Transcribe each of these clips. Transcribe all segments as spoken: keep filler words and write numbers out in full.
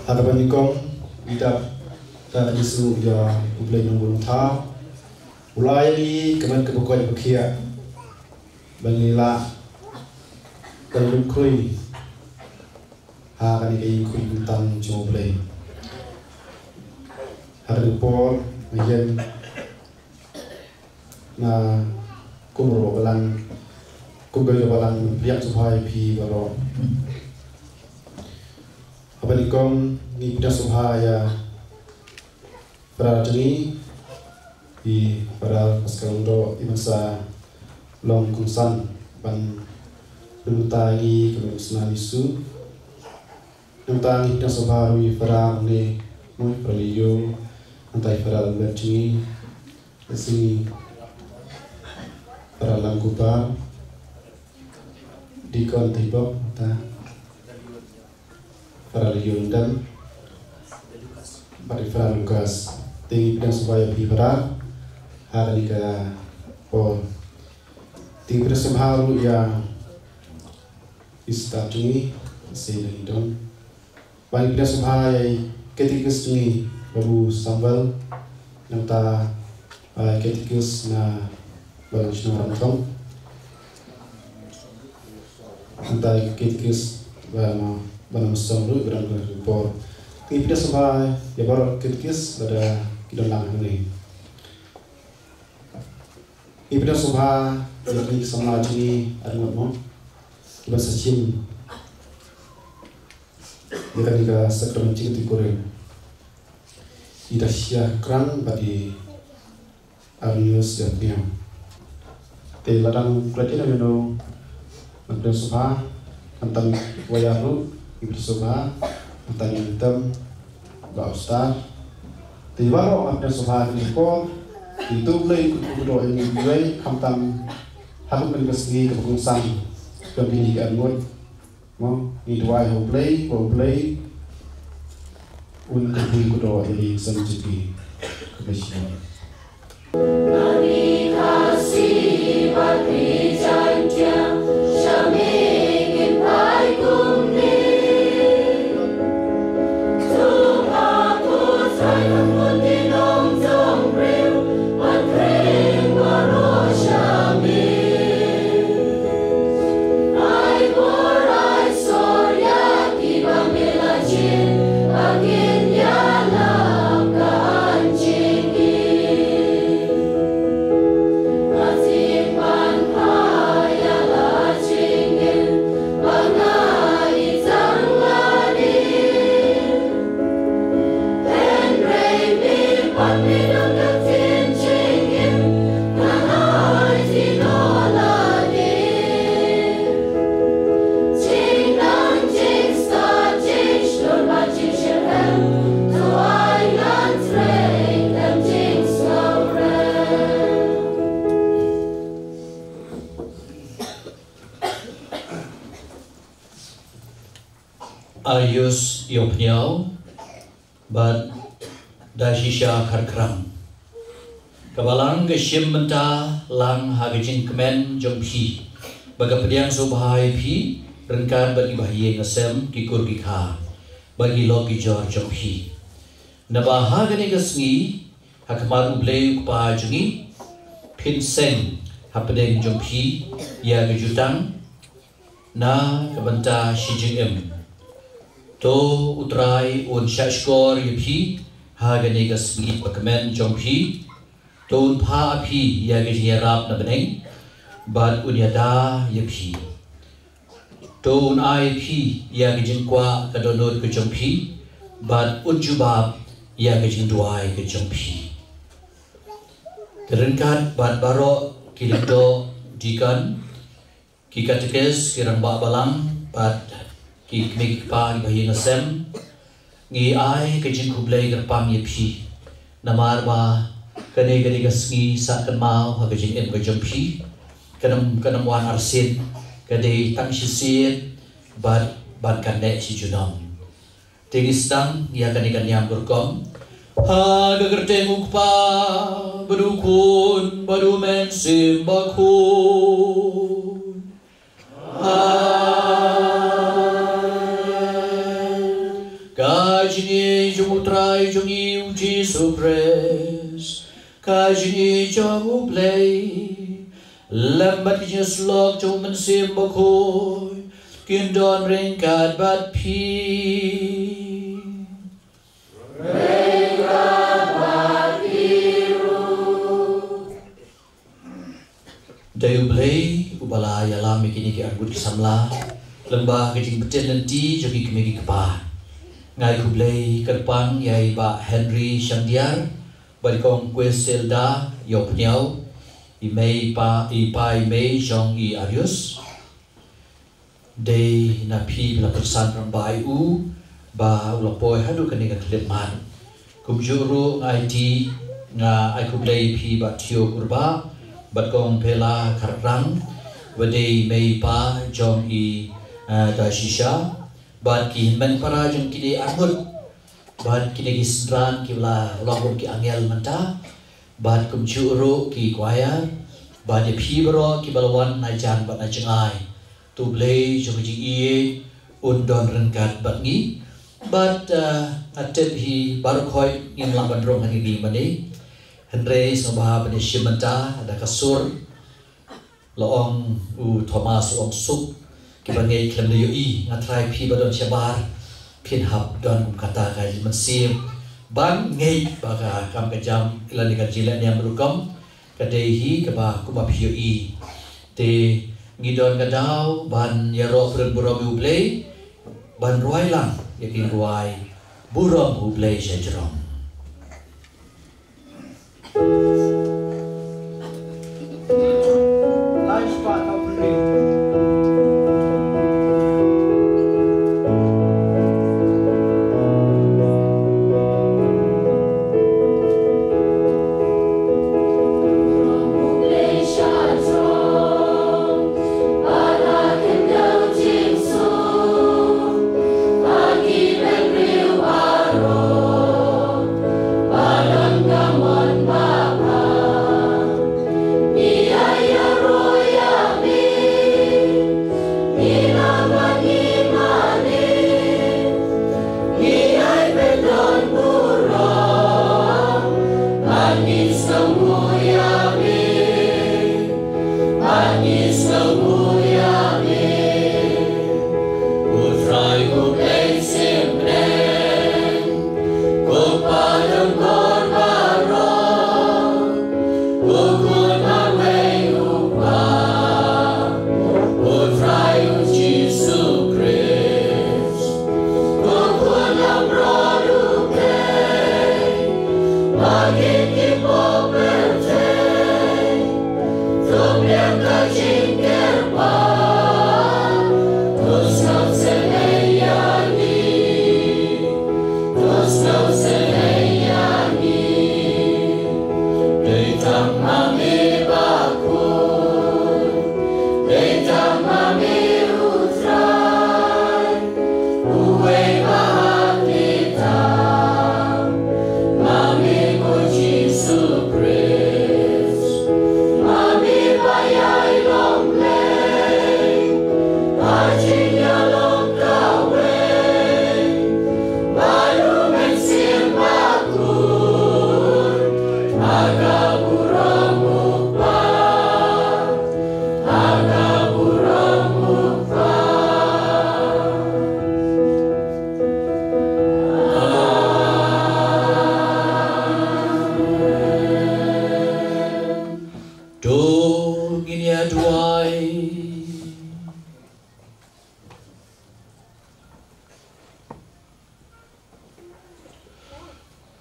Ha kaba nyngkong, ngi dap da ka jingsngewnguh ïa U Blei Nongbunthaw. U la ai ïa ngi ka met kaba koit ba khiah ba ngin lah ban leit khuid ha kane ka ïing khuid bynta jong U Blei. Ha kane ka por, ngi ïeng na kum ruh balang, kum ka ïing balang, pdiang sngewbha ïa phi baroh. Haba nyngkong ngi pdiang sngewbha ïa Father jong ngi, i Father Pascal Lyngdoh, i ban sa long kongsan ban pynbynta ïa ngi kum u khun u samla Jisu. Nangta ngi pdiang sngewbha ruh ïa Father ne, mo, Father Leo, nangta i Father Albert jong ngi, Sini Father Langkupar, Deacon Tibok, ta Father Lyngdon, bad i Father Lucas. Te ngi pdiang sngewbha ïa phi Father ha kane ka por. Te ngi pdiang sngewbha ruh ïa i staff jong ngi, Sini Lyngdon. Bad ngi pdiang sngewbha ïa i Katekist jong ngi, Babu Samuel, nangta, ah, Katekist na Balang Shnong Ramthong. Nangta i Katekist ba na, ba na Mawsong ruh, ba na Mawsong por. Ngi pdiang sngewbha ïa baroh Katekist lada ki don lang hangne. Ngi pdiang sngewbha ïa kine ki samla jong ngi arngut mo, kiba sa shim ïa kane ka sakramen jingïatynnad. I Dacia Krang bad i Arnius Dapniang. Te lada ngi klet ïa kano kano, ngi pdiang sngewbha, khamtam waya ruh, ngi pdiang sngewbha, khamtam ïa i Tam, Bah Ostar. Te baroh ngi pdiang sngewbha ha kane ka por, te to U Blei un kyrkhu kyrdoh ïa ngi, khamtam ha kane ka sngi kaba kongsan jong kine ki arngut. Mo, ngi duwai ha U Blei, ba U Blei un kyrkhu kyrdoh ïa ngi sha ka jingim. Ka blei sha ngi. Ayus Ïewphniaw bad Dashisha Kharkrang. Ka balang ka shim bynta lang ha ka jingkmen jong phi, ba ka pdiang sngewbha ïa phi ryngkat bad ki bahaïing hasem, ki kur ki kha bad ki lok ki jor jong phi. Naba ha kane ka sngi, ha khmat U Blei U Kpa jong ngi, phin seng hapdeng jong phi ïa ka jutang na ka bynta shi jingim. To U Trai un shahshkor ïa phi ha kane ka sngi bakmen jong phi. To un phah ha phi ïa ka jingïarap na bneng bad un ïada ïa phi. To un ai ïa phi ïa ka jingkwah ka dohnud ka jong phi bad un jubab ïa ka jingduwai ka jong phi. Ryngkat bad baroh ki lyngdoh, deacon, ki katekis, ki rangbah balang bad ki kmie ki kpa, ki bahaïing hasem, ngi ai ka jingkhublei kyrpang ïa phi. Namar ba kane ka dei ka sngi sah kynmaw ha ka jingim ka jong phi. Kan ym, kan ym wan arsien, ka dei tang shisien bad ban kan neh shi junom. Te ngi sdang ïa kane ka niam ka rukom. Ha ka kyrteng U Kpa bad U Khun bad U Mynsiem Bakhuid. Amen. Ka jingïeit jong U Trai jong ngi U Jisu Khrist, ka jingïeit jong U Blei, lem bad ka jingïasyllok jong U Mynsiem Bakhuid, kin don ryngkat bad phi. Dei U Blei uba la ïalam ïa kine ki arngut ki samla lyngba ka jingbtin lynti jong ki kmie ki kpa. Nga ai khublei kyrpang ïa i Bah Henry Shandiar bad i Kong Kweselda Ïewphniaw, i mei i pa, i pa i mei jong i Arius. Dei na phi ba la pynsan rangbah ïa u ba u la poi haduh kane ka khyllipmat. Kumjuh ruh nga aiti, nga ai khublei ïa phi Bah Thio Kurbah bad Kong Phela Kharkrang, ba dei mei pa jong i, eh, Dashisha, bad ki hynmen para jong kine arngut, bad kine ki synran kiba la long kum ki angel mynta, bad kumjuh ruh ki choir, bad ïa phi baroh kiba la wan na jan bad na jngai. To U Blei jong ka jingïeit un don ryngkat bad ngi. Bad, eh, nga tip hi baroh khoit ngim lah ban rung ha kine ki mane. Hynrei sngewbha ban ïashim bynta da ka sur. La ong u Thomas, u ong suk, kiba ngeit khlem da ïohi. Nga tharai phi ba don shabar phin hap don kum kata ka mynsiem ban ngeit ba ka kam ka jam lane ka jingleh niam rukom ka dei hi kaba kumba phi ïohi. Te ngi don ka daw ban ïaroh pyrshah burom ïa U Blei, ban rwai lang ïa ki rwai burom U Blei sha jrong.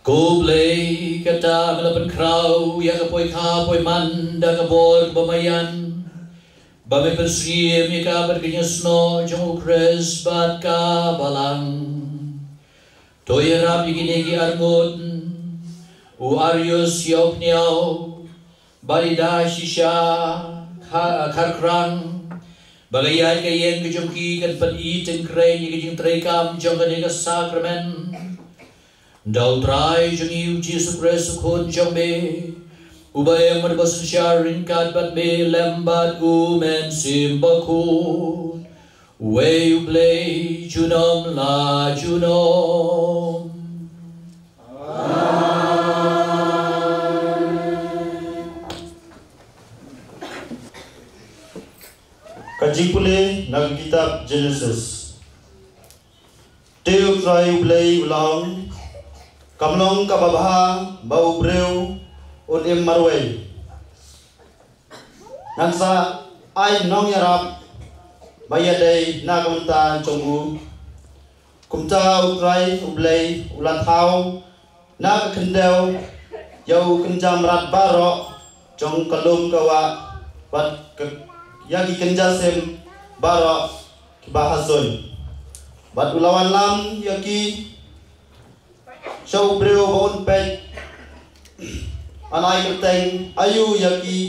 Ko Blei, kata me la pynkhraw ïa ka poikha poiman da ka bor kaba maïan, ba me pynsiem ïa ka bad ka ïasnoh jong u Khrist bad ka Balang. To ïarap ïa kine ki arngut, u Arius ïa u Pniaw, bad i Da Shisha Kha-, Kharkrang, ba ka ïaid ka ïeng ka jong ki kan pyni tyngkrein ïa ka jingtreikam jong kane ka sakramen. Da U Trai jong ngi U Jisu Khrist U Khun jong me, uba ïeng bad ba synshar ryngkat bad me lem bad U Mynsiem Bakhuid, uwei U Blei junom la junom. Ka jingpule na ka kitab Genesis. Te U Trai U Blei u la ong, kam long kaba bha ba u briew un im marwei. Ngan sa ai nongïarap ba ïadei na ka bynta jong u. Kumta U Trai U Blei u la thaw na ka khyndew ïa u kynja mrad baroh jong ka lum ka wah, bad ka, ïa ki kynja sim baroh kiba ha suiñ. Bad u la wanlam ïa ki sha u briew ba un peit, un ai kyrteng aïu ïa ki.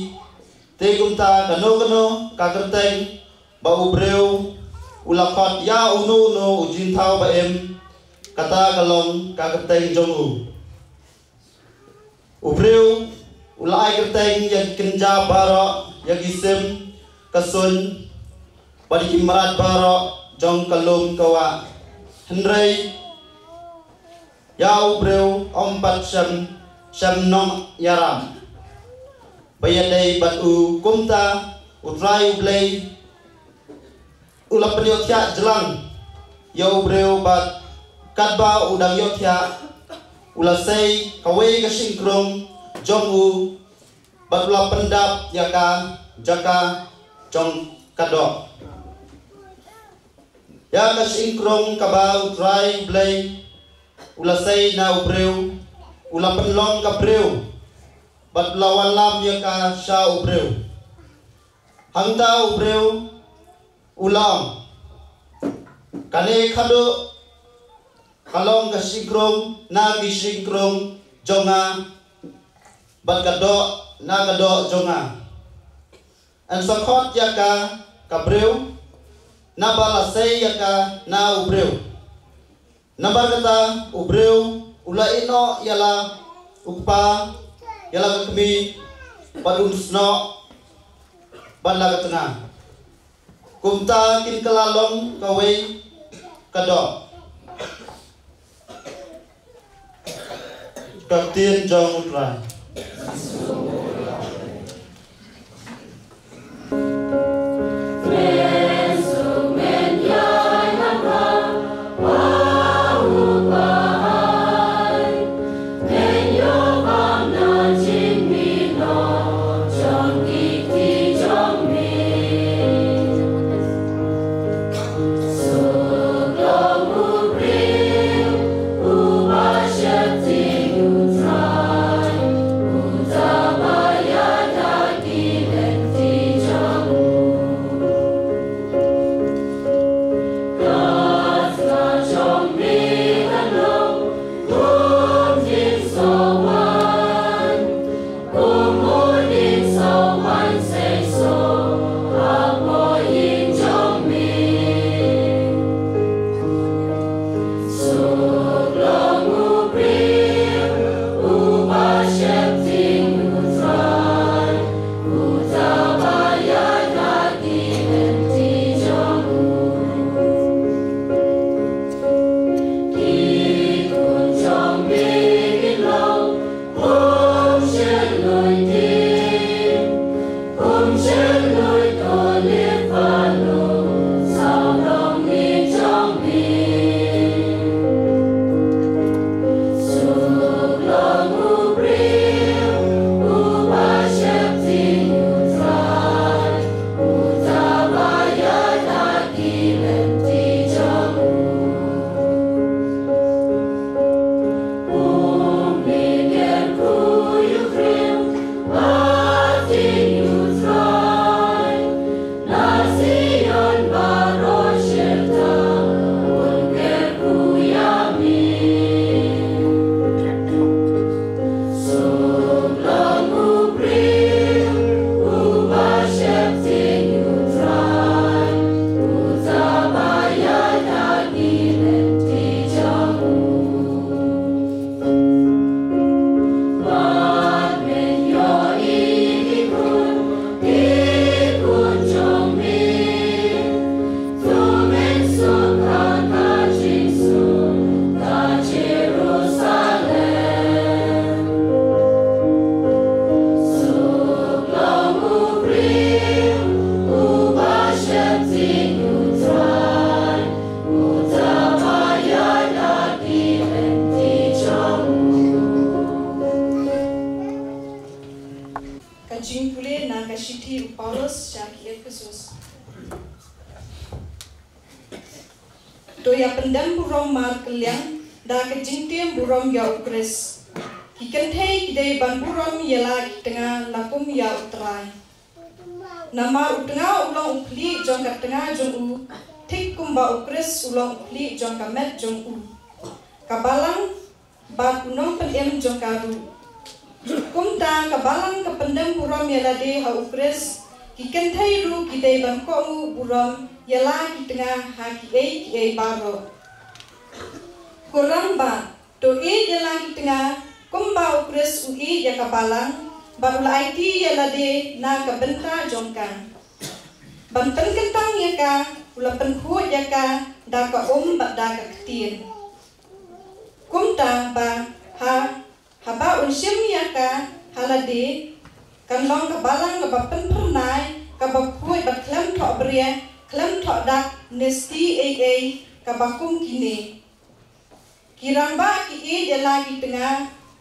Te kumta kano kano ka kyrteng ba u briew u la khot ïa uno uno u jingthaw ba im, kata ka long ka kyrteng jong u. U briew u la ai kyrteng ïa ki kynja baroh, ïa ki sim ka suiñ, bad ïa ki mrad baroh jong ka lum ka wah. Hynrei ïa u briew ym pat shem, shem nongïarap ba ïadei bad u. Kumta U Trai U Blei u la pynïohthiah jlang ïa u briew, bad katba u dang ïohthiah, u la sei kawei ka shynkrung jong u, bad u la pyndap ïa ka jaka jong ka doh. Ïa ka shynkrung kaba U Trai U Blei u la sei na u briew, u la pynlong ka briew, bad u la wanlam ïa ka sha u briew. Hangta u briew u la ong, kane ka doh ka long ka shynkrung na ki shynkrung jong nga, bad ka doh na ka doh jong nga. Yn sa khot ïa ka ka briew, naba la sei ïa ka na u briew. Namar kata u briew u la ïehnoh ïa la u kpa, ïa la ka kmie, bad un snoh bad la ka tnga. Kumta kin kylla long kawei ka doh. Ka ktien jong U Trai. To ïa pyndem burom markylliang da ka jingtiem burom ïa u Khrist. Ki kynthei ki dei ban burom ïa la ki tnga la kum ïa u Trai. Namar u tnga u long u khlieh jong ka tnga jong u, thik kumba u Khrist u long u khlieh jong ka met jong u, ka balang, bad u nongpynim jong ka ruh. Kumta ka balang ka pyndem burom ïa lade ha u Khrist, ki kynthei ruh ki dei ban kohnguh burom ïa la ki tnga ha kiei kiei baroh. Ko rangbah, to ïeit ïa la ki tnga kumba u Khrist u ïeit ïa ka balang, bad u la aiti ïa lade na ka bynta jong ka. Ban pynkyntang ïa ka, u la pynkhuid ïa ka da ka um bad da ka ktien. Kumta ba ha, haba un shim ïa ka ha lade, kan long ka balang kaba pynphyrnai, kaba khuid bad khlem thoh bria, khlem thoh dak, ne stie ei ei kaba kum kine. Ki rangbah ki ïeit ïa la ki tnga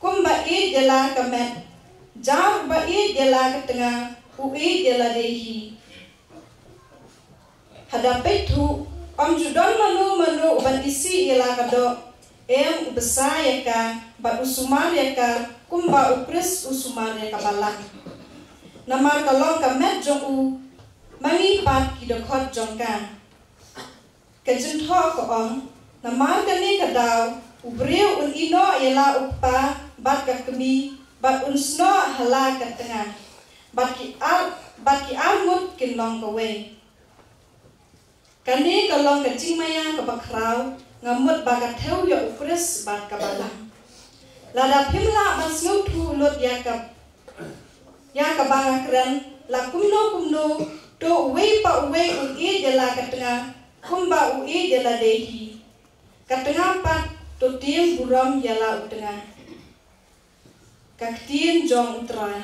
kumba ïeit ïa la ka met. Jar ba ïeit ïa la ka tnga, u ïeit ïa lade hi. Haba peit thuh, ym ju don mano mano uban isih ïa la ka doh, em, u bsa ïa ka, bad u sumar ïa ka, kumba u Khrist u sumar ïa ka balang. Namar ka long ka met jong u, ma ngi pat ki dkhot jong ka. Ka jingthoh ka ong, namar kane ka daw, u briew un ïehnoh ïa la u kpa bad ka kmie, bad un snoh ha la ka tnga, bad ki ar, bad ki ar ngut kin long kawei. Kane ka long ka jingmaïa kaba khraw, nga mut ba ka thew ïa u Khrist bad ka balang. Lada phim lah ban sngewthuh lut ïa ka, ïa kaba nga kren, la kumno kumno, to uwei pa uwei u ïeit ïa la ka tnga kumba u ïeit ïa lade hi. Ka tnga pat to tieng burom ïa la u tnga. Ka ktien jong u Trai.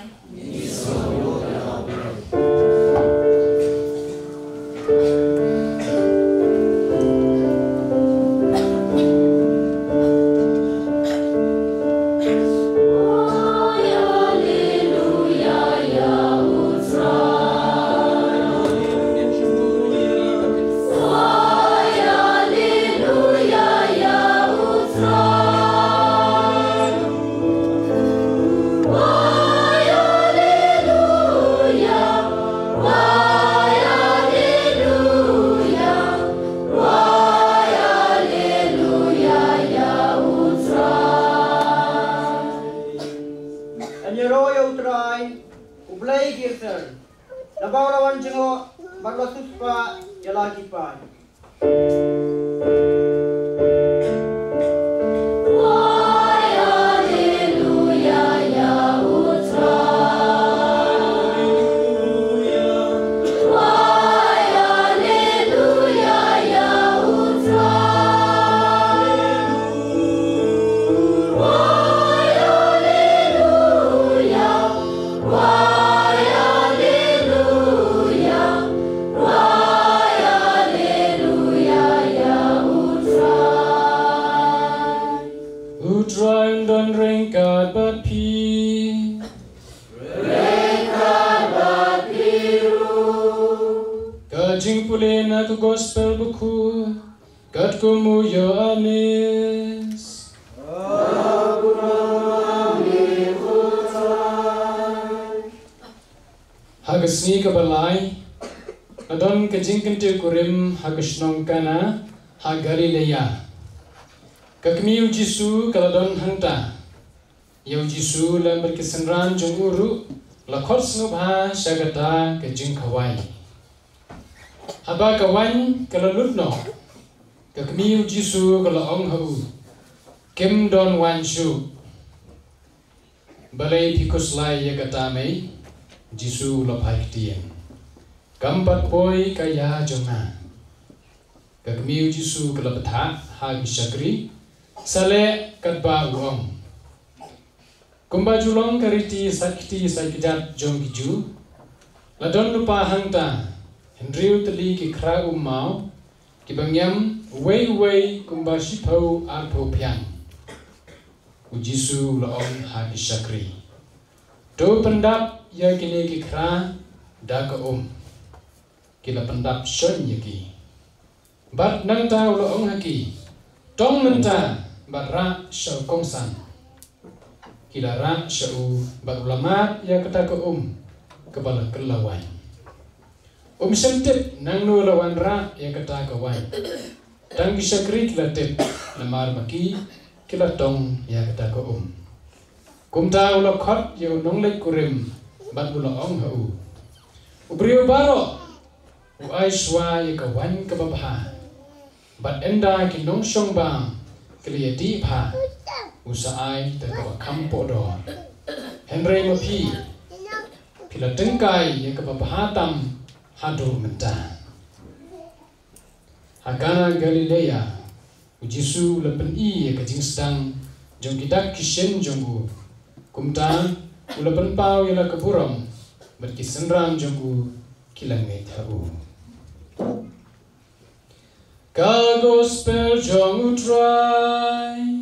Ngan ïaroh ïa u Trai, u Blei ki rteng, naba u la wan jngoh bad la siewspah ïa la ki paid. U Trai un don ryngkat bad phi. Ryngkat bad phi ruh. Ka jingpule na ka Gospel Bakhuid katkum u Ïoannis. Ha ka sngi kaba lai, la don ka jingkyntiew kurim ha ka shnong Kana ha Galilea. Ka kmie u Jisu ka la don hangta. Ïa u Jisu lem bad ki synran jong u ruh la khot sngewbha sha kata ka jingkhawai. Haba ka waiñ ka la lut noh, ka kmie u Jisu ka la ong ha u, "Kim don waiñ shuh." "Balei phi khuslai ïa kata mei?" Jisu u la phai ktien. "Kam pat poi ka ïa jong nga." Ka kmie u Jisu ka la bthah ha ki shakri, sa leh katba u ong. Kumba ju long ka riti sait kti sait kjat jong ki Jiw, la don lypa hangta hynriew tylli ki khra um maw, kiba ngiam uwei uwei kumba shiphew arphew phiang. U Jisu u la ong ha ki shakri, "To pyndap ïa kine ki khra da ka um." Ki la pyndap shon ïa ki. Bad nangta u la ong ha ki, tong mynta bad rah sha u kongsan. Ki la rah sha u bad u la mad ïa kata ka um kaba la kylla waiñ. Um shym tip nangno la wanrah ïa kata ka waiñ. Tang ki shakri ki la tip, namar ma ki ki la tong ïa kata ka um. Kumta u la khot ïa u nongleit kurim bad u la ong ha u, u briew baroh u ai shuwa ïa ka waiñ kaba bha. Bad ynda ki nongshong bam ki la ïadih bha, u sa ai da kaba kham pohdor. Hynrei ma phi, phi la tyngkai ïa kaba bha tam haduh mynta. Ha Kana Galilea, u Jisu u la pyni ïa ka jingsdang jong ki dak ki shin jong u. Kumta u la pynpaw ïa la ka burom, bad ki synran jong u ki la ngeit ha u. Ka gospel jong u Trai.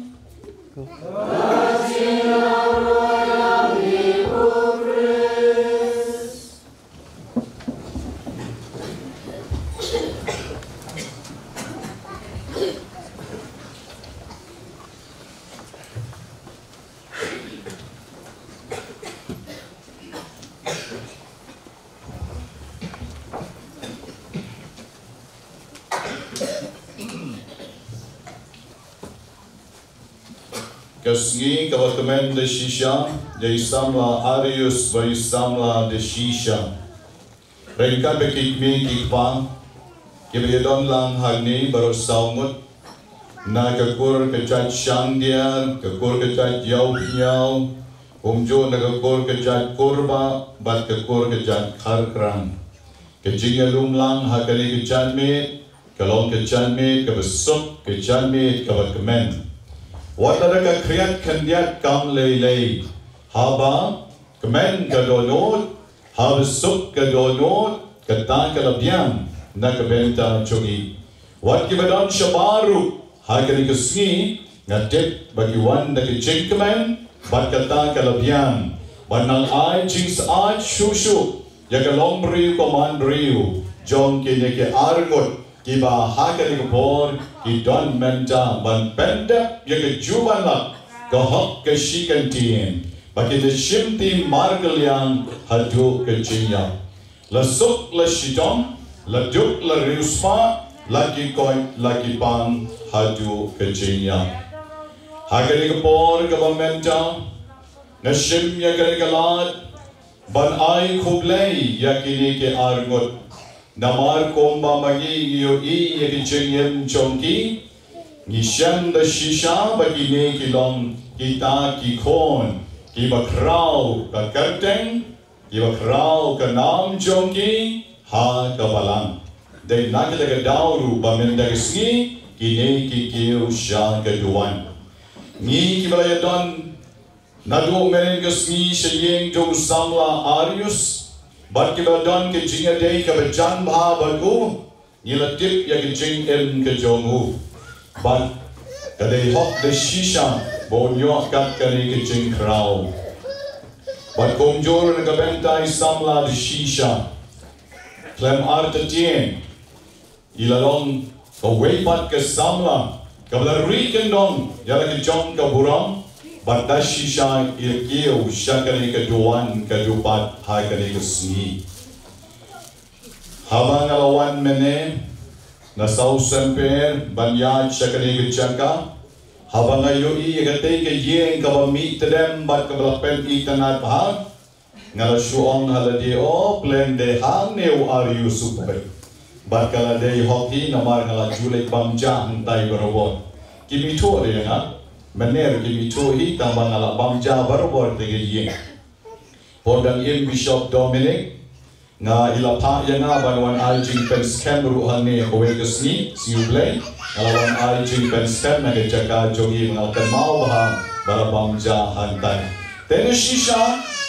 Ka sngi kaba kmen da shisha, da i samla Arius bad i samla da shisha. Ryngkat bad ki kmie ki kpa kiba ïadon lang hangne baroh saw ngut, na ka kur ka jait shang diar, ka kur ka jait ïaw pynïaw, kumjuh na ka kur ka jait kurbah bad ka kur ka jait kharkrang. Ka jingïalum lang ha kane ka jait miet ka long ka jait miet kaba suk, ka jait miet kaba kmen. Wat lada ka khriat khyndiat kam lei lei, haba kmen ka dohnud, haba suk ka dohnud, kata ka la biang na ka bynta jong ngi. Wat kiba don shabar ruh ha kane ka sngi, nga tip ba ki wan da ka jingkmen bad kata ka la biang. Bad nang ai jingsyaid shuh shuh ïa ka longbriew ka manbriew jong kine ki arngut kiba ha kane ka por ki don mynta ban pyndep ïa ka juh ban lap, ka hok ka shi kyntien, ba ki da shimti markylliang haduh ka jingïap. La suk la shitom, la duk la riewspah, la ki koit la ki pang haduh ka jingïap. Ha kane ka por kaba mynta, nga shim ïa kane ka lad ban ai khublei ïa kine ki arngut. Namar kumba ma ngi ngi ïohi ïa ki jingim jong ki, ngi shem da shisha ba kine ki long kita ki khun kiba khraw ka kyrteng, kiba khraw ka nam jong ki ha ka balang. Dei na kata ka daw ruh ba mynta ka sngi kine ki kiew sha ka duwan. Ngi kiba la ïadon naduh mynhynnin ka sngi sha ïing jong u samla Arius, bad kiba la don ka jingïadei kaba jan bha bad u, ngi la tip ïa ka jingim ka jong u. Bad ka dei hok da shisha ba un ïoh kat kane ka jingkhraw. Bad kumjuh na ka bynta i samla da shisha, khlem artatien, i la long kawei pat ka samla kaba la ri kyndong ïa la ka jong ka burom, bad da shisha i la kiew sha kane ka duwan ka dupat ha kane ka sngi. Haba nga la wan mynne na South Sempere ban ïaid sha kane ka jaka, haba nga ïohi ïa katei ka ïing kaba mih tdem bad kaba la pynitynnad bha, nga la shu ong ha lade, o pleng dei hangne u Arius u poi. Bad ka la dei hok hi namar nga la ju leit bam ja hangtai barabor. Kim ithuh de ïa nga, mynne ruh kim ithuh hi tangba nga la bam ja barabor te ka ïing. Por dang im Bishop Dominic, nga i la phah ïa nga ban wan ai jingpynskhem ruh hangne ha kawei ka sngi, sngi U Blei. Nga la wan ai jingpynskhem na ka jaka jong i, nga la kynmaw bha ba la bam ja hangtai. Te na shisha,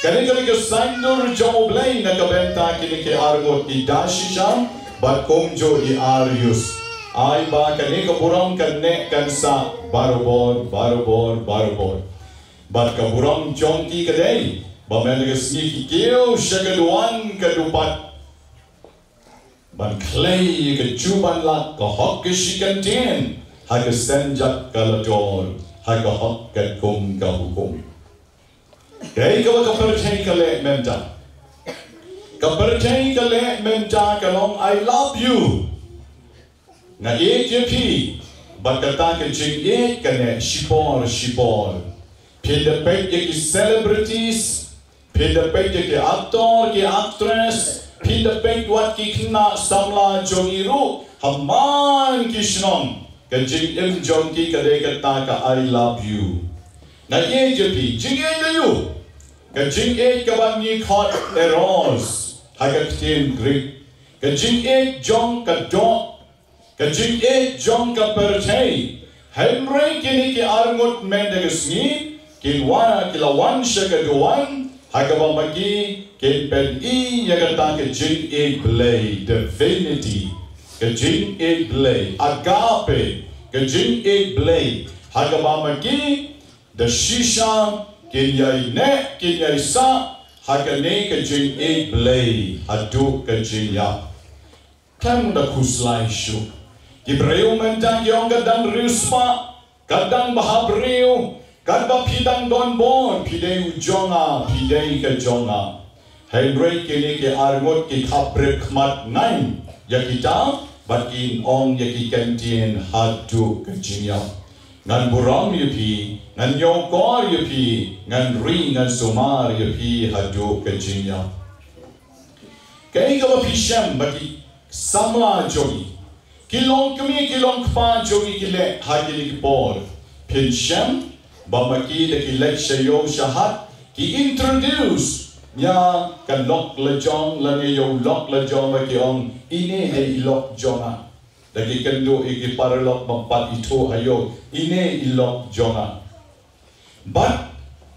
kane ka dei ka saiñdur jong U Blei na ka bynta kine ki arngut, i da shisha bad kumjuh i Arius. Ai ba kane ka burom kan neh kan sah barabor, barabor, barabor. Bad ka burom jong ki ka dei ba mynta ka sngi ki kiew sha ka duwan ka dupat. ban khlei ïa ka jubab lad ka hok ka shi kyntien ha ka seng jait ka la jor ha ka hok katkum ka hukum. Kaei kaba ka pyrthei ka leh mynta? Ka pyrthei ka leh mynta ka long "I love you." Nga ïeit ïa phi. Bad kata ka jingïeit ka neh shipor shipor. Phin da peit ïa ki celebrities, phin da peit ïa ki actor ki actress, phin da peit wat ki khynnah samla jong ngi ruh ha man ki shnong, ka jingim jong ki ka dei kata ka "I love you." Nga ïeit ïa phi. Jingïeit aïu? Ka jingïeit kaba ngi khot eros ha ka ktien Greek. Ka jingïeit jong ka doh, ka jingïeit jong ka pyrthei. Hynrei kine ki arngut mynta ka sngi kin wan, ki la wan sha ka duwan ha kaba ma ki kin pyni ïa kata ka jingïeit Blei, divinity, ka jingïeit Blei, agape, ka jingïeit Blei, ha kaba ma ki da shisha kin ïai neh, kin ïai sah ha kane ka jingïeit Blei haduh ka jingïap. Tang da khuslai shuh. Ki briew mynta ki ong, ka dang riewspah, ka dang bhabriew, katba phi dang don bor, phi dei u jong nga, phi dei ka jong nga. Hynrei kine ki arngut ki khap bret khmat ngai ïa kita, bad kin ong ïa ki kyntien haduh ka jingïap. Ngan burom ïa phi, ngan ïoh kor ïa phi, ngan ri ngan sumar ïa phi haduh ka jingïap. Kaei kaba phi shem ba ki samla jong ngi, ki longkmie ki longkpa jong ngi ki leh ha kine ki por? Phin shem ba ma ki da ki leit sha ïew sha hat ki introduce ïa ka lok la jong lane ïa u lok la jong, ba ki ong, "Ine dei i lok jong nga." Da ki kynduh ïa ki paralok ba pat ithuh ha ïew, "Ine i lok jong nga." Bad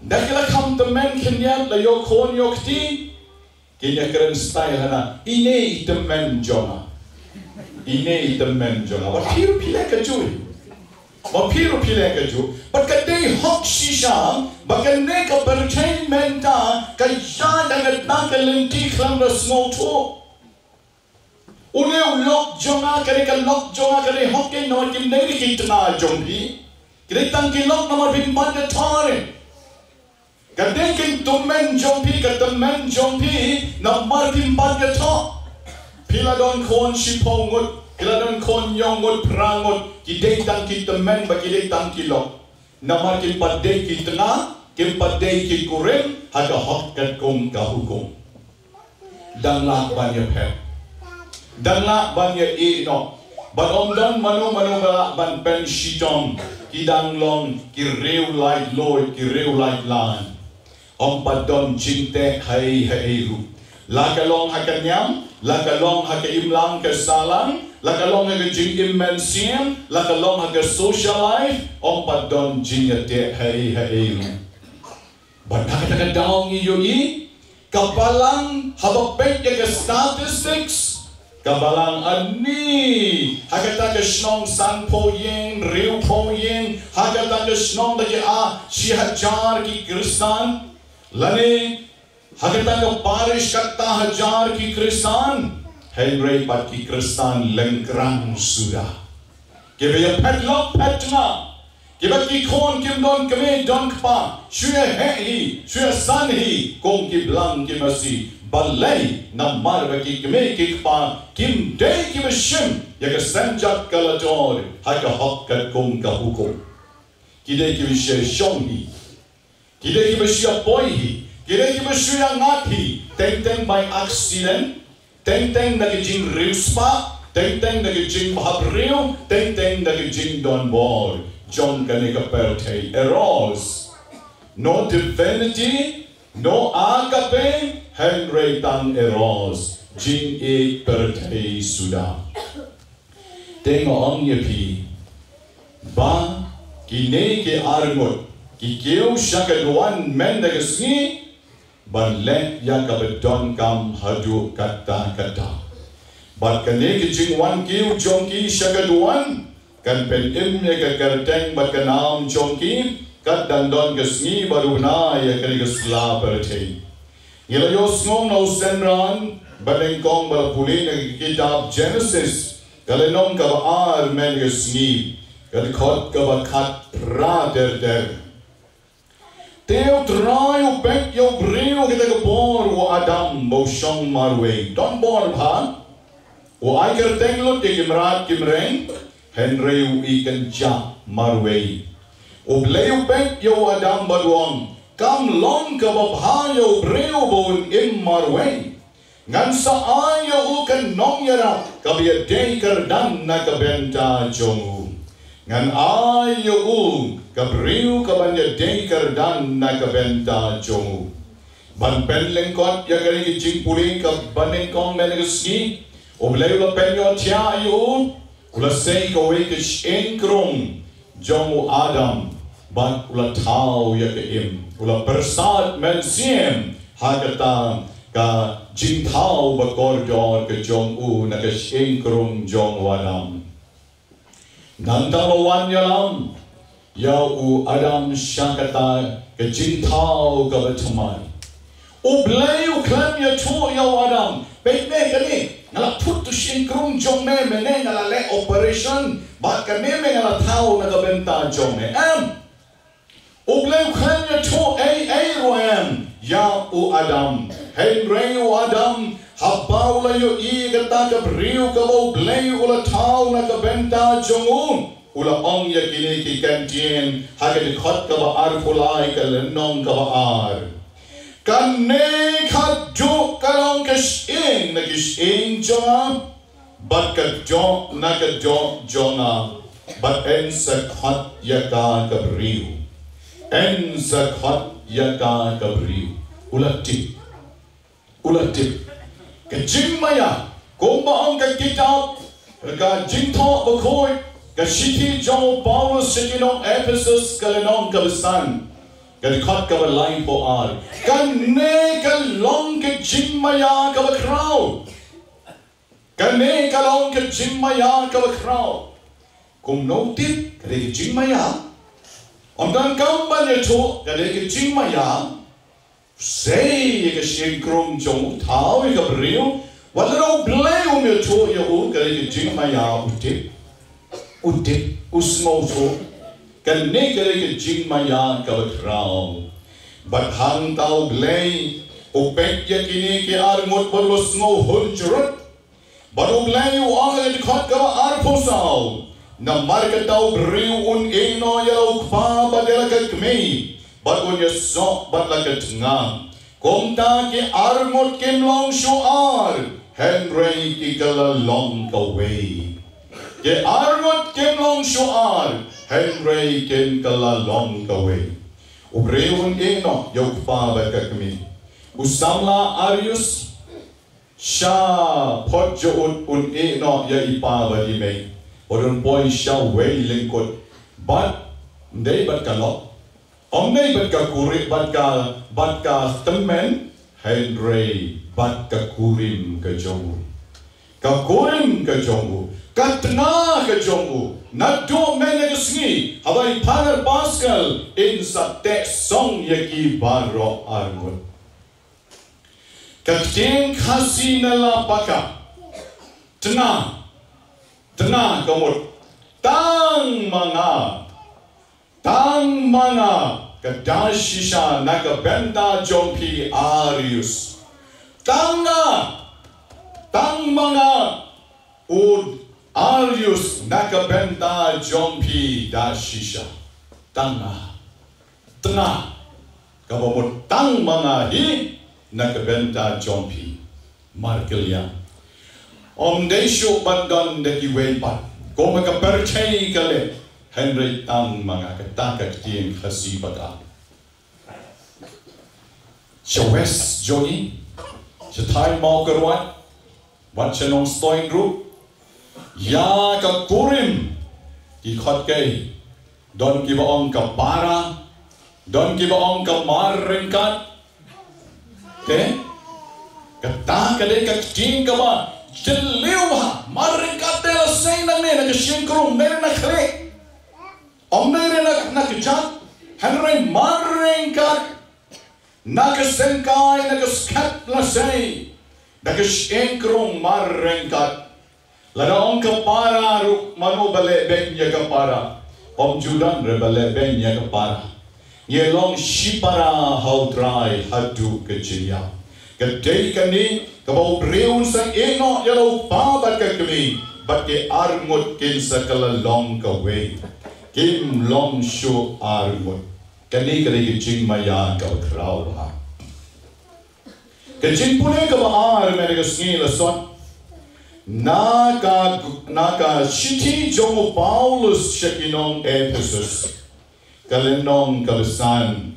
da ki la kham tymmen khyndiat, la ïoh khun ïoh kti, kin ïa kren style hana, "Ine i tymmen jong nga. Ine i tymmen jong nga." Ba phi ruh phi leh kajuh. Ba phi ruh phi leh kajuh. Bad ka dei hok shisha ba kane ka pyrthei mynta ka ïaid ha kata ka lynti khlem da sngewthuh. Une u lok jong nga, kane ka lok jong nga ka dei hok, namar kim dei ki tnga jong phi. Ki dei tang ki lok namar phim pat ïathoh. Ka dei ki tymmen jong phi, ka tymmen jong phi namar phim pat ïathoh. Phi la don khun shiphew ngut, phi la don khun hynñiew ngut, phra ngut, ki dei tang ki tymmen bad ki dei tang ki lok. Namar kim pat dei ki tnga, kim pat dei ki kurim ha ka hok katkum ka hukum. Dang lah ban ïaphet. Dang lah ban ïaieh noh. Bad ym don mano mano ba lah ban pynshitom. Ki dang long ki riew laitluid, ki riew laitlan. Ym pat don jingteh haei haei ruh. La ka long ha ka niam, la ka long ha ka imlang ka sahlang, la ka long ha ka jingim mynsiem, la ka long ha ka social life, ym pat don jingïateh haei haei ruh. Bad ha kata ka daw ngi ïohi, ka balang, haba peit ïa ka statistics, ka balang ani ha kata ka shnong sanphew ïing, hynriewphew ïing, ha kata ka shnong da ki ar, shi hajar ki Khristan, lane ha kata ka parish kata hajar ki Khristan, hynrei pat ki Khristan lyngkrang suda. Kiba ïaphet lok phet tnga, kiba ki khun kim don kmie don kpa, shu ïaheh hi, shu ïasan hi kum ki blang ki masi. Balei? Namar ba ki kmie ki kpa kim dei kiba shim ïa ka seng jait ka la jor ha ka hok katkum ka hukum. Ki dei kiba shu ïashong hi. Ki dei kiba shu ïapoi hi, ki dei kiba shu ïangat hi, teng teng by accident, teng teng da ka jingriewspah, teng teng da ka jingbhabriew, teng teng da ka jingdonbor jong kane ka pyrthei. Eros. No divinity, no agape, hynrei tang eros, jingïeit pyrthei suda. Te nga ong ïa phi ba kine ki arngut ki kiew sha ka duwan mynta ka sngi ban leh ïa kaba donkam haduh katta katta. Bad kane ka jingwan kiew jong ki sha ka duwan kan pynim ïa ka kyrteng bad ka nam jong ki kat dang don ka sngi ba duna ïa kane ka sla pyrthei. Ngi la ïohsngew na u synran Ba nyngkong ba la pule na ka kitab Genesis, ka lynnong kaba ar mynta ka sngi, ka dkhot kaba khatphra ter ter. Te U Trai u peit ïa u briew ha kata ka por, u Adam ba u shong marwei. Don bor bha. U ai kyrteng lut ïa ki mrad ki mreng, hynrei u i kynjah marwei. U Blei u peit ïa u Adam bad u ong, kam long kaba bha ïa u briew ba un im marwei. Ngan sa ai ïa u ka nongïarap kaba ïadei kyrdan na ka bynta jong u. Ngan ai ïa u ka briew kaban ïadei kyrdan na ka bynta jong u. Ban pynlyngkot ïa kane ka jingpule kaba nyngkong mynta ka sngi, U Blei u la pynïohthiah ïa u, u la sei kawei ka shyieng krung jong u Adam, bad u la thaw ïa ka im, u la pyrsad mynsiem ha kata ka jingthaw ba kordor ka jong u na ka shyieng krung jong u Adam. Nangta la wan ïalam ïa u Adam sha kata ka jingthaw kaba thymmai. U Blei u khlem ïathuh ïa u Adam, peit me kane, nga la put tu shyieng krung jong me, mynne nga la leh operation, bad kane me nga la thaw na ka bynta jong me. Em. U Blei u khlem ïathuh ei ei ruh em ïa u Adam. Hynrei u Adam, haba u la ïohi kata ka briew kaba U Blei u la thaw na ka bynta jong u, u la ong ïa kine ki kyntien ha ka dkhot kaba arphew lai ka lynnong kaba ar. Kane ka dei ka long ka shyieng na ki shyieng jong nga, bad ka doh na ka doh jong nga, bad yn sa khot ïa ka ka briew. Yn sa khot ïa ka ka briew. U la tip. U la tip. Ka jingmaïa, kumba ong ka kitab, ka Jingthoh Bakhuid, ka shithi jong u Paulus sha ki nong Ephesus ka lynnong kaba san, ka dkhot kaba laiphew ar. Kane ka long ka jingmaïa kaba khraw. Kane ka long ka jingmaïa kaba khraw. Kumno u tip ka dei ka jingmaïa? Ym donkam ban ïathuh ka dei ka jingmaïa. Sei ïa ka shyieng krung jong u, thaw ïa ka briew. Wat la U Blei um ïathuh ïa u ka dei ka jingmaïa, u tip. U tip, u sngewthuh. Kane ka dei ka jingmaïa kaba khraw. Bad hangta U Blei u peit ïa kine ki arngut bad u la sngew hun jrut. Bad U Blei u ong ha ka dkhot kaba arphew saw, namar kata u briew un ïehnoh ïa la u kpa bad ïa la ka kmie, bad un ïasoh bad la ka tnga. Kumta ki arngut kim long shuh ar, hynrei ki kylla long kawei. Ki arngut kim long shuh ar, hynrei kin kylla long kawei. U briew un ïehnoh ïa u kpa bad ka kmie. U samla Arius, shaphot jong u un ïehnoh ïa i pa bad i mei, bad un poi sha wei lyngkut, bad ym dei bad ka lok, ym dei bad ka kurim, bad ka, bad ka tymmen, hynrei bad ka kurim ka jong u. Ka kurim ka jong u, ka tnga ka jong u, naduh mynne ka sngi, haba i Father Pascal in sa teh song ïa ki baroh arngut. Ka ktien Khasi na la paka. Tnga. Tnga ka mut. Tang ma nga. Tang ma nga. Ka da shisha na ka bynta jong phi Arius. Tang nga. Tang ma nga. U Arius na ka bynta jong phi da shisha. Tang nga. Tnga. Kaba mut tang ma nga hi na ka bynta jong phi. Markylliang. Ym dei shuh ban don da kiwei pat. Kumba ka pyrthei ka leh. Hynrei tang ma nga, kata ka ktien Khasi paka. Sha west jong ngi, sha thaiñ Mawkyrwat, wat sha Nongstoiñ ruh, ïa ka kurim ki khot kaei, don kiba ong ka para, don kiba ong ka mar ryngkat. Te kata ka dei ka ktien kaba jylliew ha, mar ryngkat te la sei nangne na ka shyieng krung, ne na khlieh. Ym dei re na, na kjat, hynrei mar ryngkat, na ka syngkai, na ka skep la sei. Da ka shyieng krung mar ryngkat. Lada ong ka para ruh, mano ba leh beiñ ïa ka para? Ym ju don re ba leh beiñ ïa ka para. Ngi long shipara ha U Trai haduh ka jingïap. Ka dei kane kaba u briew un sa ïehnoh ïa la u kpa bad ka kmie, bad ki arngut kin sa kylla long kawei. Kim long shuh arngut. Kane ka dei ka jingmaïa kaba khraw bha. Ka jingpule kaba ar mynta ka sngi la sot na ka, na ka shithi jong u Paulus sha ki nong Ephesus, ka lynnong kaba san,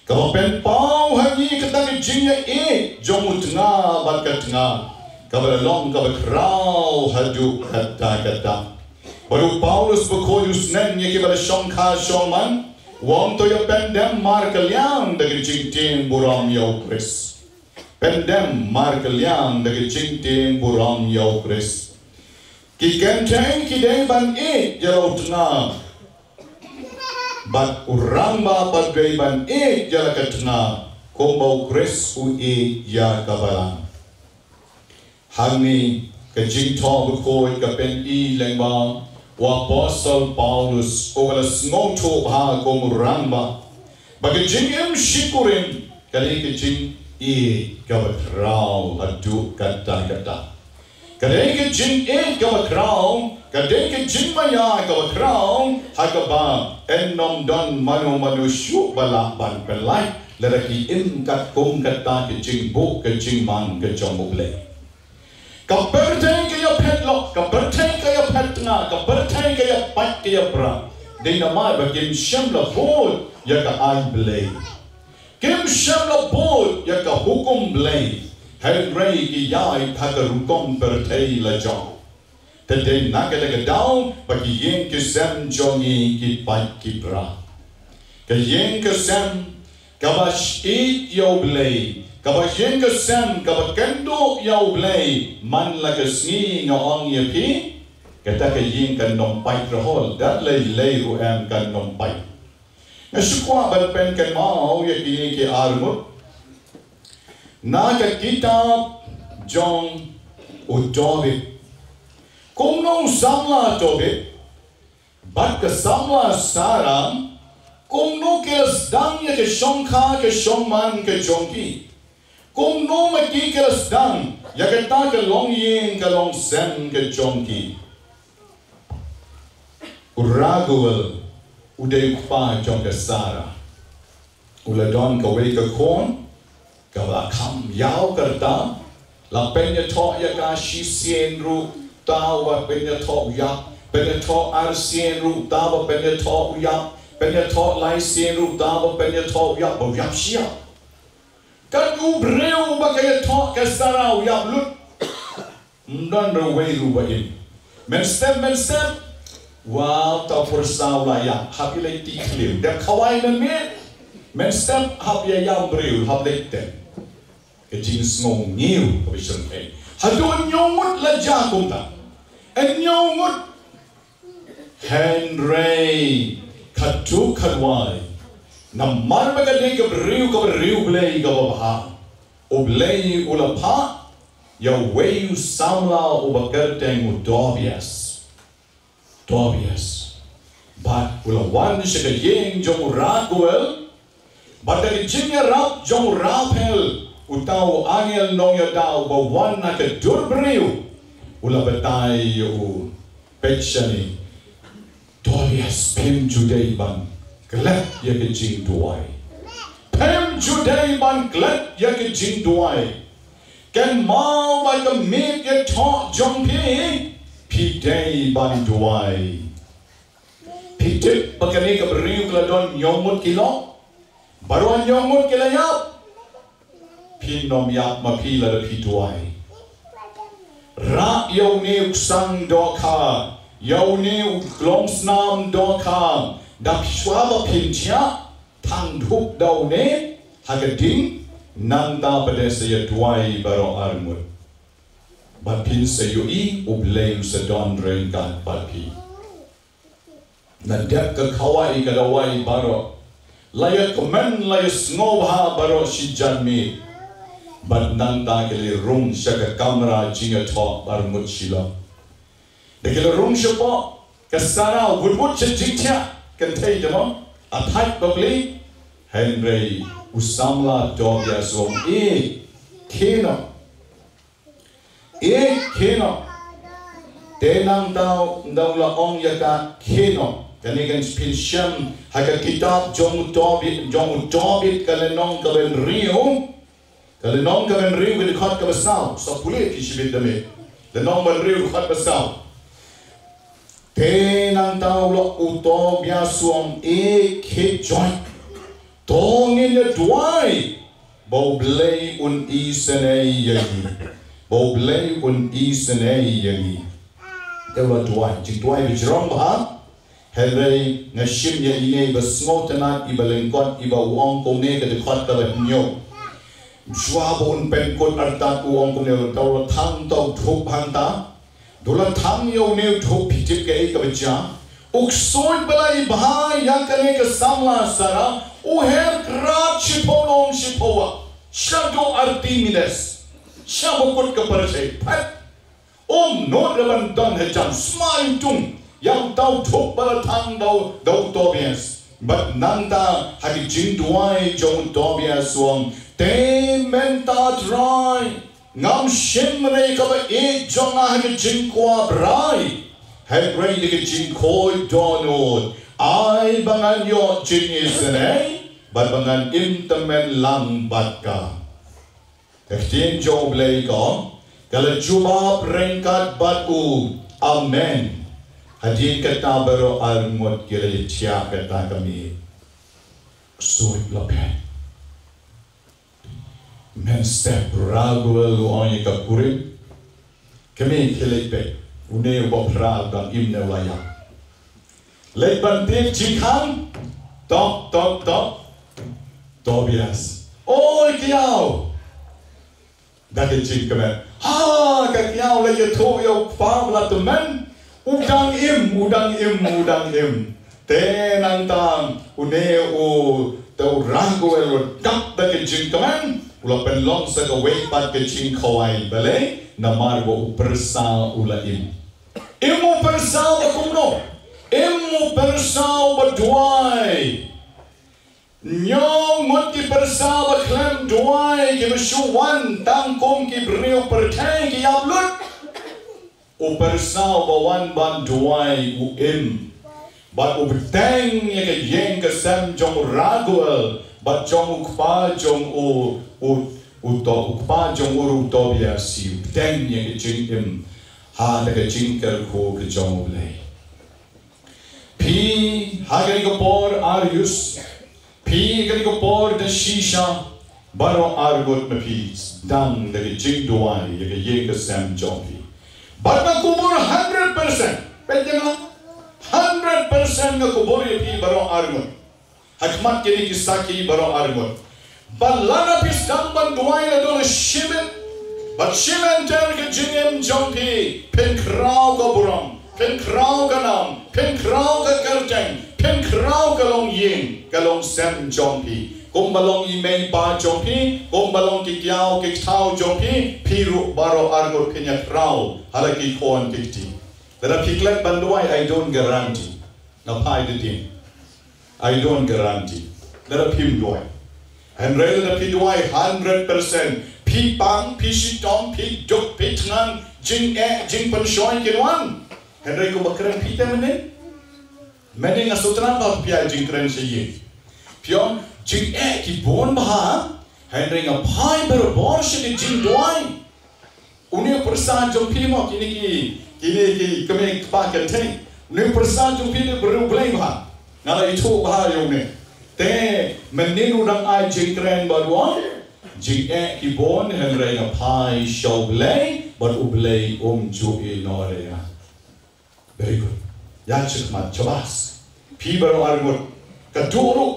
kaba pynpaw ha ngi kata ka jingïaieit jong u tnga bad ka tnga, kaba la long kaba khraw haduh katta katta. Bad u Paulus bakhuid u sneng ïa kiba la shongkha shongman, u ong to ïa pyndem markylliang da ka jingtieng burom ïa u Khrist. Pyndem markylliang da ka jingtieng burom ïa u Khrist. Ki kynthei ki dei ban ïeit ïa la u tnga, bad u rangbah pat dei ban ïeit ïa la ka tnga, kumba u Khrist u ïeit ïa ka balang. Hangne ka jingthoh bakhuid ka pyni lyngba u apostol Paulus, uba la sngewthuh bha kum u rangbah, ba ka jingim shikurim ka dei ka jingïeit kaba khraw haduh katta katta. Ka dei ka jingïeit kaba khraw, ka dei ka jingmaïa kaba khraw, ha kaba yn ym don mano mano shuh ba lah ban pynlait lada ki im katkum kata ka jingbuh ka jingman ka jong U Blei. Ka pyrthei ka ïaphet lok, ka pyrthei ka ïaphet tnga, ka pyrthei ka ïapait ka ïapra. Dei namar ba kim shym la bud ïa ka aiñ Blei. Kim shym la bud ïa ka hukum Blei. Hynrei ki ïaid ha ka rukom pyrthei la jong. Te dei na kata ka daw ba ki ïing ki sem jong ngi ki pait ki pra. Ka ïing ka sem kaba shait ïa U Blei, kaba ïing ka sem kaba kynduh ïa U Blei, man la ka sngi nga ong ïa phi, kata ka ïing kan ym pait rhol, dat lei lei ruh em kan ym pait. Nga shu kwah ban pynkynmaw ïa kine ki arngut na ka kitab jong u David. Kumno u samla David bad ka samla Sara, kumno ki la sdang ïa ka shongkha ka shongman ka jong ki? Kumno ma ki ki la sdang ïa kata ka longïing ka longsem ka jong ki? U Raguel u dei u kpa jong ka Sara. U la don kawei ka khun kaba kham ïaw ka rta. La pynïathoh ïa ka shisien ruh, uta uba pynïathoh u ïap. Pynïathoh arsien ruh, uta uba pynïathoh u ïap. Pynïathoh laisien ruh, uta uba pynïathoh u ïap, ba u ïap shi ïap. Katno briew ba ka ïathoh ka Sara u ïap lut. Ym don ruh uwei ruh ba im. Mynstep mynstep, wow, uta u pyrsa u la ïap, hap ïaleit ti khlieh. Dep khawai mynmiet. Mynstep hap ïa ïam briew, hap leit tep. Ka jingsngewnguh kaba shyrkhei. Haduh hynñiew ngut la jia kumta. Hynñiew ngut. Hynrei katto katwai, namar ba ka dei ka briew kaba riewblei kaba bha, U Blei u la phah ïa uwei u samla uba kyrteng u Tobias. Tobias. Bad u la wan sha ka ïing jong u Raguel. Bad da ka jingïarap jong u Raphel, uta u angel nongïada uba wan na ka dur briew, u la batai ïa u, peit shane, Tobias, phim ju dei ban klet ïa ka jingduwai. Phim ju dei ban klet ïa ka jingduwai. Kynmaw ba ka miet ïathoh jong phi, phi dei ban duwai. Phi tip ba kane ka briew ka la don hynñiew ngut ki lok? Baroh hynñiew ngut ki la ïap. Phin ym ïap ma phi lada phi duwai. Rah ïa une u ksang dohkha, ïa une u longsnam dohkha, da shuwa ba phin thiah, thang dhup da une ha ka ding, nangta pat de sa ïa duwai baroh arngut. Bad phin sa ïohi U Blei u sa don ryngkat bad phi. Nga dep ka khawai ka dawai baroh. La ïa kmen, la ïa sngewbha baroh shi janmiet. Bad nangta ki la rung sha ka kamra jingïathoh arngut shilor. Da ki la rung shapoh, ka Sara wut wut sha jingthiah kynthei te mo, a thait bapli, hynrei u samla Tobias u ong, "Ïeit, khie noh. Ïeit, khie noh." Te nangta u la ong ïa ka, "Khie noh." Kane kan phin shem ha ka kitab jong u Tobit, jong u Tobit ka lynnong ka ba hynriew. Ka lynnong ka ba hynriew ka dkhot ka ba saw, sa pule ki shibit da me. Lynnong ba hynriew dkhot ba saw. Te nangta u la u Tobias u ong, "Ïeit, khie noh. To ngin ïa duwai ba U Blei un isynei ïa ngi. Ba U Blei un isynei ïa ngi." Te u la duwai, jingduwai ba jrong bha. Hynrei nga shim ïa ine i ba sngewtynnat, i ba lyngkot, i ba u ong kumne, ka dkhot ka ba hynñiew. Shuwa ba un pynkut artat u ong kumne, u la thang, to thup hangta. Da u la thang ïa une u thup, phi tip kaei kaba jia? U ksuid ba la ai bha ïa kane ka samla Sara, u her krad shiphew lum shiphew wah. Shaduh arti minit. Sha ba kut ka pyrthei. Phet. Um nud ruh ban don ha jam, smai tung ïa uta u thup ba la thang da u, da u Tobias. Bad nangta ha ki jingduwai jong u Tobias u ong, "Te mynta Trai, ngam shim re kaba ïeit jong nga ha ki jingkwah brai, hynrei da ki jingkhuid dohnud, ai ba ngan ïoh jingisynei bad ba ngan im tymmen lang bad ka." Ka ktien jong U Blei ka ong, ka la jubab ryngkat bad u, "Amen." Hadien kata baroh arngut ki la ïathiah kata ka miet. Ksuid la phet. Mynstep Raguel u ong ïa ka kurim, "Kmie, khie leit peit, une uba phra u dang im ne u la ïap." Leit ban tip jingkhang. Tok, tok, tok. Tobias. "Oi, kynmaw." Da ka jingkmen. Ha, ka kynmaw la ïathuh ïa u kpa ba la tymmen. U dang im, u dang im, u dang im. Te nangta une u, te u Raguel u dap da ka jingkmen. U la pynlong sa kawei pat ka jingkhawai, balei? Namar ba u pyrsa u la im. Im u pyrsa ba kumno? Im u pyrsa ba duwai. Hynñiew ngut ki pyrsa ba khlem duwai kiba shu wan tang kum ki briew pyrthei ki ïap lut. U pyrsa ba wan ban duwai u im. Bad u bteng ïa ka ïing ka sem jong u Raguel bad jong u kpa jong u, u, u to, u kpa jong u ruh u Tobias, u bteng ïa ka jingim ha ka jingkyrkhu ka jong U Blei. Phi ha kane ka por Arius, phi ha kane ka por da shisha, baroh arngut na phi, dang da ka jingduwai ïa ka ïing ka sem jong phi. Bad nga kubur hundred percent. Peit ïa nga, hundred percent nga kubur ïa phi baroh arngut. Ha khmat kine ki sakhi baroh arngut. Bad lada phi sdang ban duwai naduh shi minit bad shi minit ter ka jingim jong phi, phin khraw ka burom, phin khraw ka nam, phin khraw ka kyrteng, phin khraw ka longïing ka longsem jong phi. Kumba long i mei i pa jong phi, kumba long ki kjaw ki kthaw jong phi, phi ruh baroh arngut phin ïa khraw ha la ki khun ki kti. Lada phi klet ban duwai, I don't guarantee. Nga phai da ding. I don't guarantee. Lada phim duwai. Hynrei lada phi duwai hundred percent. Phi pang, phi shitom, phi duk, phi thngan, jingeh, jingpynshoi kin wan. Hynrei kumba kren phi te mynnin. Mynnin nga sngewtynnat ba phi ai jingkren sha ïing. Phi ong jingeh ki bun bha. Hynrei nga phai barabor sha ka jingduwai. Une u pyrsa jong phi mo, kine ki, kine ki kmie kpa kynthei. Une u pyrsa jong phi ne briew Blei bha. Nga la ithuh bha ïa une. Te mynnin u dang ai jingkren bad u ong, jingeh ki bun hynrei nga phai sha U Blei bad U Blei um ju ïehnoh ïa nga. Very good. Ïaid shakhmat, shabas. Phi baroh arngut. Ka duh ruh.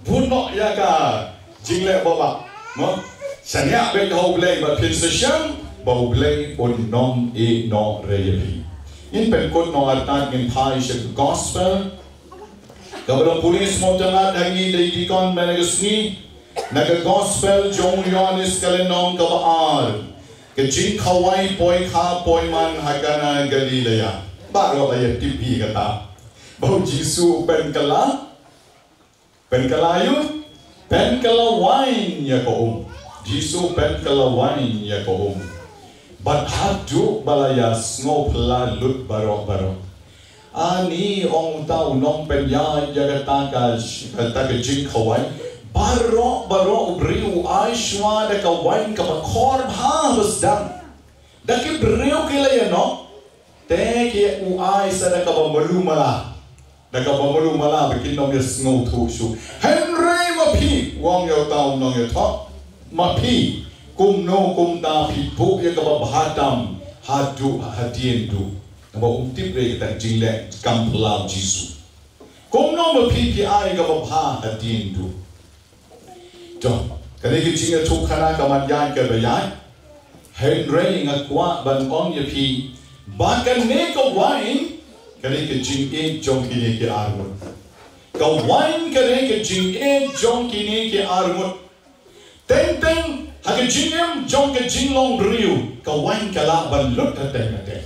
Bun noh ïa ka jingleh baba. Mo? Shaniah beit ha U Blei bad phin sa shem ba U Blei un ym ïehnoh re ïa phi. Ngin pynkut noh artat, ngin phai sha ka gospel. Kaba la pule sngewtynnat ha ngi da i deacon mynne ka sngi. Na ka gospel jong u Ïoannis ka lynnong kaba ar, ka jingkhawai poi kha poi man ha Kana Galilea. Baroh la ïa tip hi kata. Ba u Jisu u pynkylla, pynkylla ïa u, pynkylla wine ïa ka um. Jisu u pynkylla wine ïa ka um. Bad haduh ba la ïa sngewphylla lut baroh baroh. Ani, ong uta u nongpynïaid ïa kata ka, kata ka jingkhawai, baroh baroh u briew u ai shuwa da ka wine kaba khor bha ba sdang. Da ki briew ki la ïa noh, te ki u ai sa da kaba malu mala. Da kaba malu mala ba kin ym ïa sngewthuh shuh. Hynrei ma phi, u ong ïa uta u nongïathoh, ma phi, kumno kumta phi buh ïa kaba bha tam haduh hadien duh? Namar um tip re kata ka jingleh kam phylla u Jisu. Kumno ma phi phi ai kaba bha hadien duh? To, kane ka jingïathuhkhana ka mat ïaid kaba ïaid. Hynrei nga kwah ban ong ïa phi ba kane ka wine, kane ka jingïeit jong kine ki arngut. Ka wine kane ka jingïeit jong kine ki arngut. Teng teng ha ka jingim jong ka jinglong briew, ka wine ka lah ban lut hateng hateng.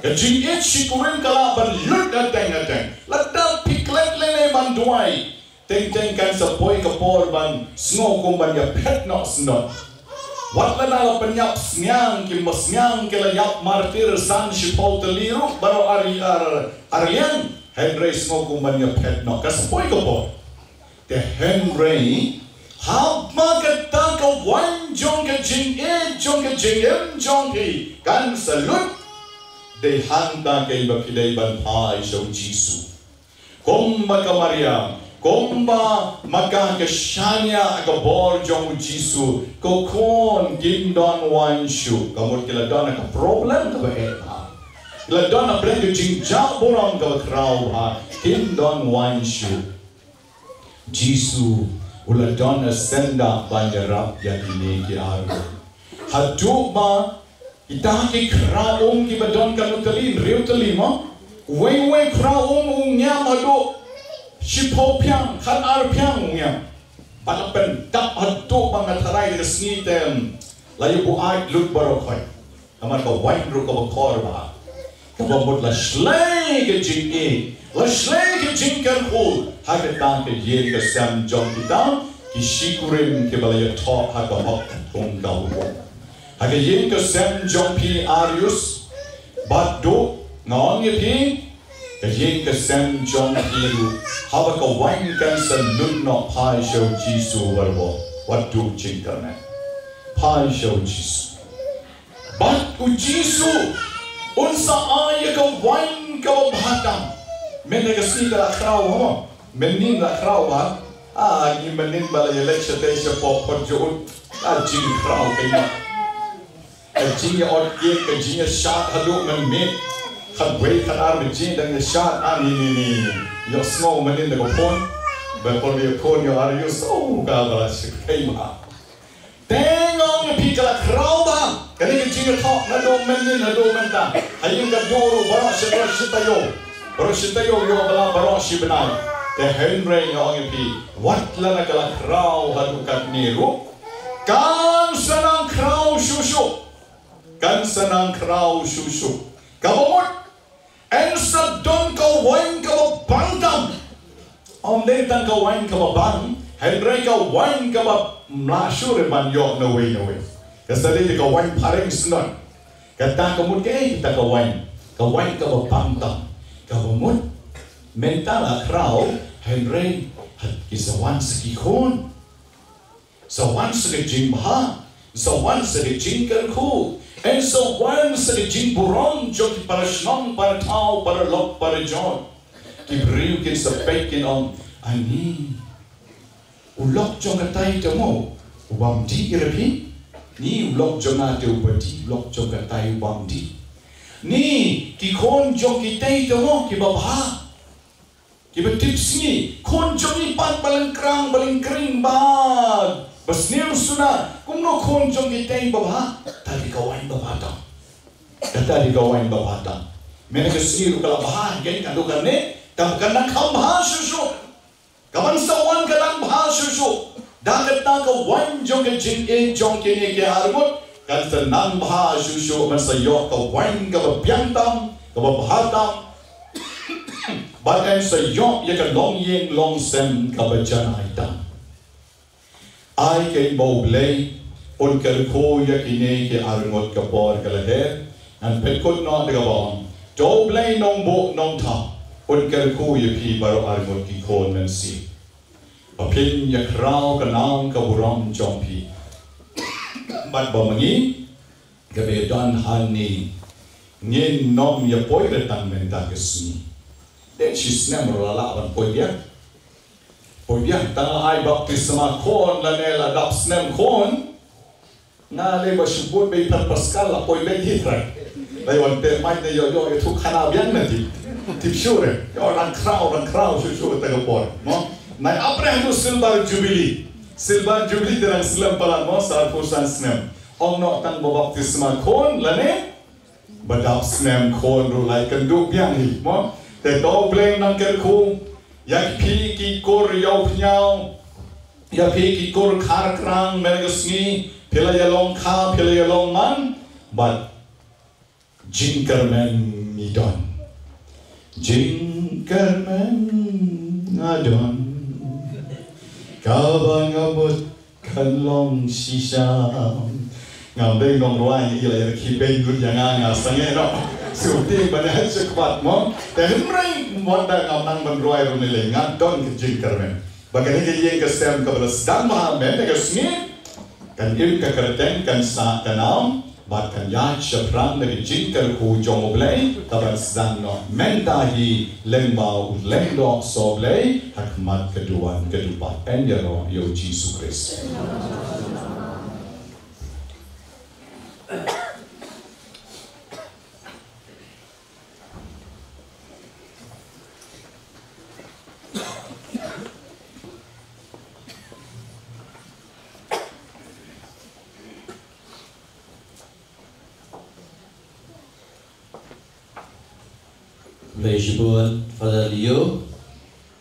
Ka jingïeit shikurim ka lah ban lut hateng hateng. Lada phi klet lei lei ban duwai, teng teng kan sa poi ka por ban sngew kum ban ïaphet noh sngewdon. Wat la na la pynïap sniang, ki ma sniang ki la ïap martir san shiphew tylli ruh baroh ar, ar, ar liang, hynrei sngew kum ban ïaphet noh. Ka sa poi ka por. Te hynrei haba kata ka wine jong ka jingïeit jong ka jingim jong phi kan sa lut, dei hangta kaei ba phi dei ban phai sha u Jisu. Kumba ka Maria, kumba ma ka ka shaniah ha ka bor jong u Jisu, ko khun, kim don wine shuh. Ka mut ki la don ka problem kaba eh bha. Ki la don hapdeng ka jingjah burom kaba khraw bha, kim don wine shuh. Jisu u la don ha senda ban ïarap ïa kine ki arngut. Haduh ba kita ki khraw um kiba don katno tylli, hynriew tylli mo. Uwei uwei khraw um u ngiam haduh shiphew phiang, khatar phiang u ngiam. Bad la pyndap haduh ba nga tharai da ka sngi te la ïa buaid lut baroh khoit. Namar ka wine ruh kaba khor bha. Kaba mut la shlei ka jingïeit, la shlei ka jingkyrkhu ha kata ka ïing ka sem jong kita ki shikurim kiba la ïathoh ha ka hok ka thung ka hukum. Ha ka ïing ka sem jong phi Arius, bad duh nga ong ïa phi, ka ïing ka sem jong phi ruh, haba ka wine kan sa lut noh, phai sha u Jisu, wat duh jingkyrmen. Phai sha u Jisu. Bad u Jisu un sa ai ïa ka wine kaba bha tam. Mynta ka sngi ka la khraw, ha mo? Mynnin la khraw bha. Ah, ngi mynnin ba la ïaleit shatei shapoh Port Jaiñtia. Ah, jingkhraw ka ïa. Ka jingïa ot ïa, ka jingïashad haduh mynmiet. Khatwei khatar baje dang ïashad, ah, ni ni ni. Ïohsngew mynnin da ka phone. Ba por ïa phone ïa Arius, oh, ka ba la shit kai ma. Te nga ong ïa phi ka la khraw bha, kane ka jingïathoh naduh mynnin haduh mynta. Ha ïing ka dur ruh baroh shi, baroh shi taïew. Baroh shi taïew ïoh ba la baroh shi bnai. Te hynrei nga ong ïa phi, wat la na ka la khraw haduh katne ruh, kan sa nang khraw shuh shuh. Kan sa nang khraw shuh shuh. Kaba mut, yn sa don ka wine kaba bang tam. Ym dei tang ka wine kaba bang, hynrei ka wine kaba mlahshur ban ïoh na wei na wei. Ka sa dei ka wine phareng sngewdon. Kata ka mut kaei kata ka wine. Ka wine kaba bang tam. Kaba mut, mynta la khraw, hynrei ki sa wan sa ki khun. Sa wan sa ka jingbha, sa wan sa ka jingkyrkhu, yn sa wan sa ka jingburom jong ki para shnong, para thaw, para lok, para jot. Ki briew kin sa peit kin ong, ani, u lok jong katai te mo u bym dih ïa phi? Ni u lok jong nga te uba dih, u lok jong katai u bym dih. Ni ki khun jong kitei te mo kiba bha? Kiba tipsngi, khun jong ngi pat ba lyngkrang, ba lyngkring, ba, ba sniew suna, kumno khun jong ngi tei ba bha, ta dei ka wine ba bha tam. Kata dei ka wine ba bha tam. Mynta ka sngi ruh ka la bha, ngi ka duh kane, tang ba kan nang kham bha shuh shuh. Kaban sa wan ka nang bha shuh shuh. Da kata ka waiñ jong ka jingïeit jong kine ki arngut, kan sa nang bha shuh shuh ban sa ïoh ka waiñ kaba biang tam, kaba bha tam. Bad kan sa ïoh ïa ka longïing longsem kaba janai tam. Ai keiñ ba U Blei un kyrkhu ïa kine ki arngut ka por ka lyer. Ngan pynkut noh da kaba ong, to U Blei Nongbuh Nongthaw un kyrkhu ïa phi baroh arngut ki khun mynsiem. Ba phin ïakhraw ka nam ka burom jong phi. Bad ba ma ngi, kaba don hangne, ngin nym ïa poi re tang mynta ka sngi. Dei shi snem ruh la lah ban poi biang. Poi biang, tang la ai baptisma khun lane la dap snem khun. Nga lei ba shu bud ba i Father Pascal la poi beit hi trai. Lai wan te mai ne ïoh ïoh ïathuh khana biang na tip. Tip shuh re. Ïoh rang khraw rang khraw shuh shuh kata ka por. Mo. Nai ap re haduh Silver Jubilee. Silver Jubilee te dang slem palat mo, sa arphew san snem. Ong noh tang ba baptisma khun lane ba dap snem khun ruh lai kynduh biang hi mo. Te to U Blei un nang kyrkhu ïa phi ki kur ïew pynïew. Ïa phi ki kur khar krang mynne ka sngi, phi la ïalong kha, phi la ïalong man, bad jingkyrmen ngi don. Jingkyrmen nga don. Kaba nga mut kan long shisha. Ngam dei nongrwai, ïa la ïa ki beiñ lut ïa nga, nga sangeh noh. Sngewthuh ban ïa shu kwah mo. Te hynrei wat da ngam nang ban rwai ruh ne lei, nga don ka jingkyrmen. Ba kane ka ïing ka sem kaba la sdang bha mynne ka sngi, kan im ka kyrteng, kan sah ka nam, bad kan ïaid shaphrang da ka jingkyrkhu jong U Blei, kaban sdang noh mynta hi lyngba u lyngdoh sohblei, ha khmat ka duwan ka dupat. Yn ïaroh ïa U Jisu Khrist. Khublei shibun Father Leo,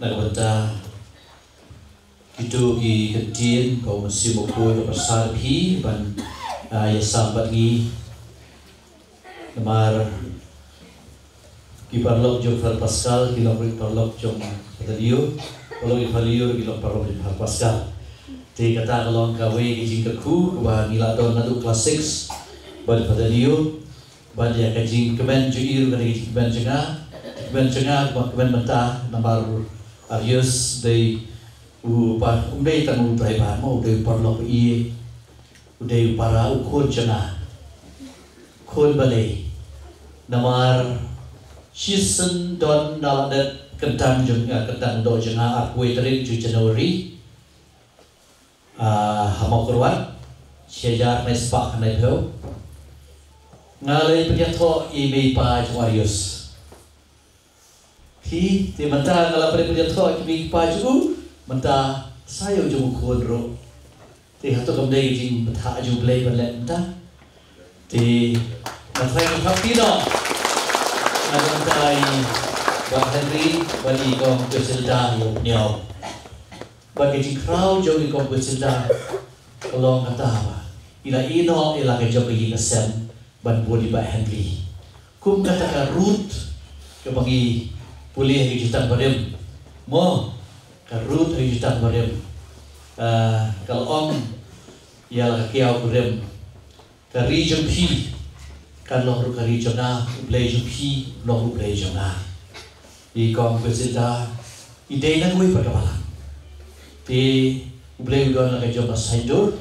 na ka bynta kito ki kyntien, ka u Mynsiem Bakhuid u pynshai ïa phi ban, ah, ïasam bad ngi. Namar ki paralok jong Father Pascal ki long ruh paralok jong Father Leo, paralok jong Father Leo ki long paralok jong Father Pascal. Te kata ka long kawei ka jingkyrkhu kaba ngi la don naduh klas six bad Father Leo. Bad ïa ka jingkmen jong i ruh ka dei ka jingkmen jong nga. Kmen jong nga, kmen mynta namar Arius dei u pa, um dei tang u driver mo, u dei u paralok ïa i. U dei u para, u khun jong nga. Khun balei? Namar shisien don na la dep kyntang jong nga, kyntang doh jong nga arphew tarik jong January. Ah, ha Mawkyrwat, shi hajar khyndai spah khyndaiphew. Nga la pynïathoh ïa i mei i pa jong u Arius. Te, te mynta nga la pynïathoh ïa i mei i pa jong u, mynta sa ïa u jong u khun ruh. Te hato kam dei ka jingbthah jong U Blei ban leh mynta? Te nga tharai nga thap phi noh. Nga dang tai Bah Henry bad i Kong Griselda ïa u pynïaw. Bad ka jingkhraw jong i Kong Griselda ka long kata ba i la ïehnoh ïa la ka jong ka ïing ka sem ban bud ïa i Bah Henry. Kum kata ka Ruth kaba ngi pule ha ki jutang barim. Mo, ka Ruth ha ki jutang barim. Ah, ka la ong ïa la ka kiaw barim. Ka ri jong phi kan long ruh ka ri jong nga, U Blei jong phi long ruh U Blei jong nga. I Kong Griselda i dei na kawei pat ka balang. Te U Blei u don la ka jong ka saiñdur.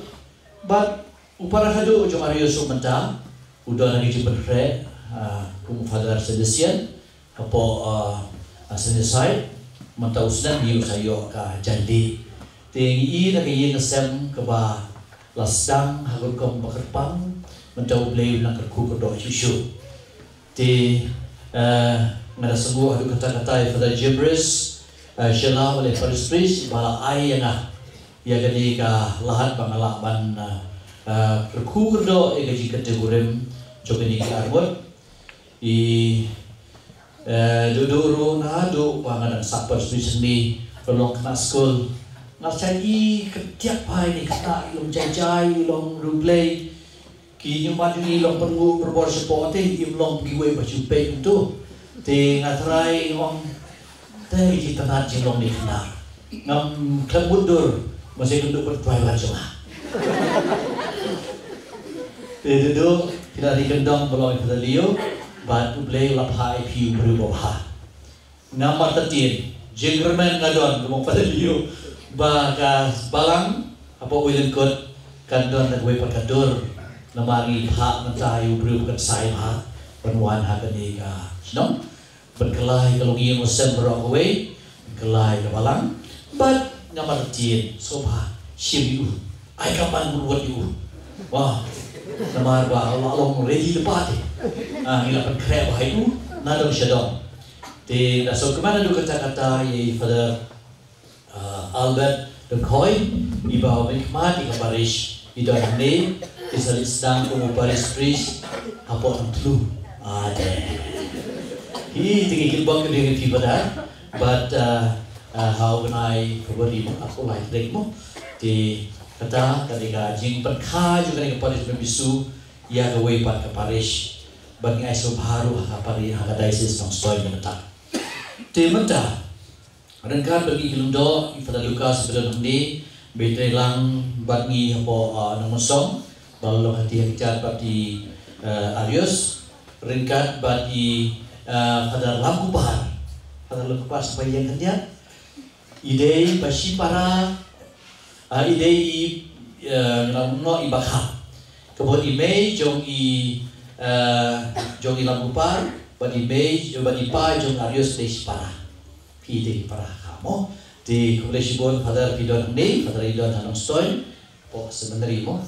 Bad u para khadduh jong Arius ruh mynta u don la ka jingpynkhreh, ah, kum u Father Salesian. Hapoh, ah, ah, Sunnyside, mynta u snem hi u sa ïoh ka jaiñleh. Te ngi i na ka ïing ka sem kaba la sdang ha ka rukom ba kyrpang, mynta U Blei u nang kyrkhu kyrdoh shuh shuh. Te, eh, nga da sngew haduh katta katta ïa Father Jim Rees, eh, Sheila, u leh parish priest, ba la ai ïa nga ïa kane ka lad ba nga lah ban, eh, eh, kyrkhu kyrdoh ïa ka jingkynthei kurim jong kine ki arngut. I, eh, duh duh ruh naduh ba nga dang sah parish priest hangne, ka long khynnah skul, Nga sa i kyntiak phai ni kata i long jai jai i long rublei. Ki ñiumat jong i long pyngu berbor shapoh te im long kiwei ba shu peit tu. Te nga trai ong te i ki tnat jinglong ni khynnah. Ngam khlem mutdur mase kynduh bad driver jong nga. Te duh ki la ri kyndong ba long i Father Leo bad U Blei u la phah ïa phi u briew ba bha. Namar kata jingkyrmen nga don kumba Father Leo ba ka balang hapoh Wailyngkot kan don na kawei pat ka dur. Namar ngi phah mynta ïa u briew ba kan sai bha ban wan ha kane ka shnong ban kylla ïa ka longïing longsem baroh kawei, ban kylla ïa ka balang. Bad namar kata sngewbha shim ïa u, ai ka man mut wat ïa u. Wah, namar ba la long ready lypa te. Ah, ngi la pynkhreh bha ïa u na dong sha dong. Te da sngewkmen haduh katta katta ïa i Father, ah, Albert Dkhoi, i ba u mihkhmat ïa ka parish, i don hangne, i sa leit sdang kum u parish priest hapoh Nongtluh. Ah, te. Hi te ngi kit bok ka ding phi Father, but, ah, ah, ha u bnai February mo, ha u lai tarik mo. Te kata ka dei ka jingpynkha jong kane ka parish ban bisu ïa kawei pat ka parish. Bad ngi ai sngewbha ruh ha ka parish, ha ka diocese Nongstoiñ mynta. Te mynta ryngkat bad ngi ki lyngdoh, i Father Lucas ba don hangne ba ïatrei lang bad ngi hapoh, ah, Nongmynsong, ba long hati ha kjat bad i, eh, Arius, ryngkat bad i, eh, Father Lamkupar. Father Lamkupar sngewbha ïeng khyndiat. I dei ba shipara, ah, i dei i, eh, ngi la ong noh i bakha. Ka bun i mei jong i, eh, jong i Lamkupar bad i mei, bad i pa jong Arius dei shipara. Phi dei para ha mo. Te khublei shibun Father, phi don hangne, Father i don ha Nongstoiñ, hapoh seminary mo.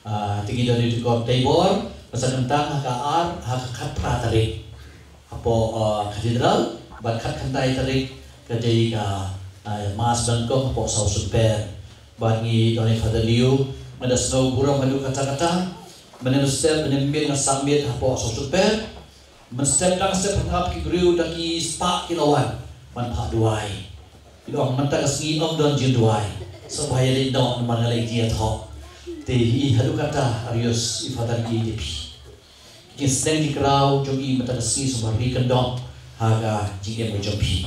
Ah, te ngi don ïa u dikon Teibor, ba sa kyntang ha ka ar, ha ka khatphra tarik hapoh, ah, Cathedral, bad khatkhyndai tarik ka dei ka, ah, Mass Bangkok hapoh Saw Sumper. Bad ngi don ïa Father Leo, nga da sngew burom haduh katta katta. Mynne mynstep, mynne miet nga sah miet hapoh Saw Sumper. Mynstep dang step, hangap ki briew da ki spah ki la wan ban phah duwai. Ki ong mynta ka sngi ym don jingduwai. Sngewbha ïa leit noh namar nga leit jingïathoh. Te hi haduh katta Arius, i Father, ki ïa phi. Ki sneng ki kraw jong i mynta ka sngi sngewbha ri kyndong ha ka jingim ka jong phi.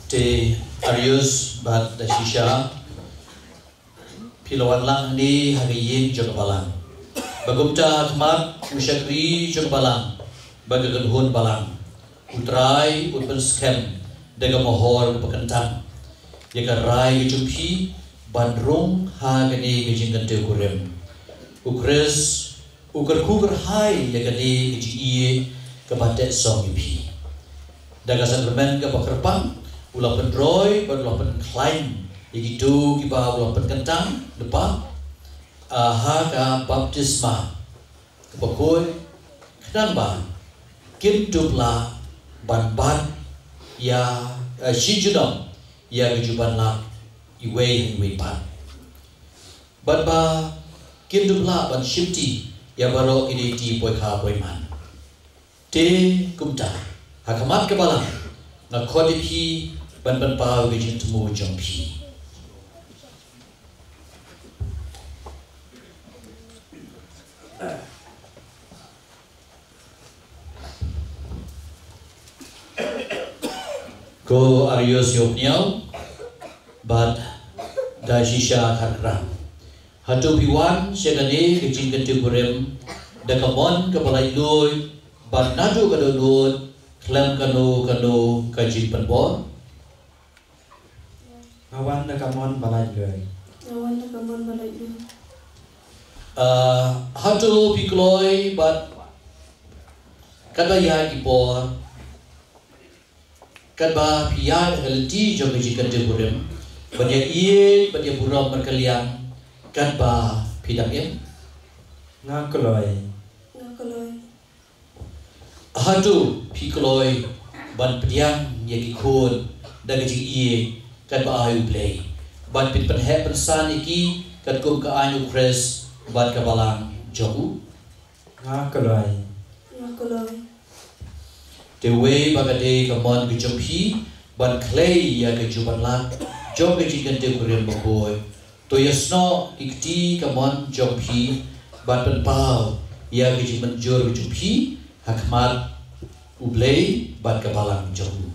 Te Arius bad da shisha phi la wan lang hangne ha ka ïing jong ka balang. Ba kumta ha khmat u shakri jong ka balang bad ka kynhun balang, U Trai un pynskhem da ka mohor kaba kyntang ïa ka rai ka jong phi ban rung ha kane ka jingkyntiew kurim. U Khrist u kyrkhu kyrhai ïa kane ka jingïeit kaba teh song ïa phi. Da ka sakramen kaba kyrpang u la pynroi bad u la pynkhlaiñ ïa kito kiba u la pynkyntang lypa, ah, ha ka baptisma kaba khuid, khnang ba kim dup lah ban bat ïa, eh, shi junom ïa ka juban lak iwei ha iwei pat. Bad ba kin dup lah ban shimti ïa baroh ki lynti poikha poiman. Te kumta ha khmat ka balang nga khot ïa phi ban pynpaw ïa ka jingthmu jong phi. Ko Arius Yopniaw bad da shisha Kharkra. Hato phi wan sha kane ka jingkyntiew kurim da ka mon kaba laitluid bad naduh ka dohnud khlem kano kano ka jingpynbor? Nga wan da ka mon ba laitluid. Nga wan da ka mon ba laitluid. Ah, hato phi kloi bad katba ïaid ki por, katba phi ïaid ha ka lynti jong ka jingkyntiew kurim, ban ïa ïeit bad ïa burom markylliang katba phi dang im? Nga kloi. Nga kloi. Hato phi kloi ban pdiang ïa ki khun da ka jingïeit katba ai U Blei, ban pynheh pynsan ïa ki katkum ka aiñ U Khrist bad ka balang jong u? Nga kloi. Nga kloi. Te wei ba ka dei ka mon ka jong phi ban khlei ïa ka jubab lad jong ka jingkyntiew kurim bakhuid. To ïasnoh ki kti ka mon jong phi ban pynpaw ïa ka jingmynjur ka jong phi ha khmat U Blei bad ka balang jong u.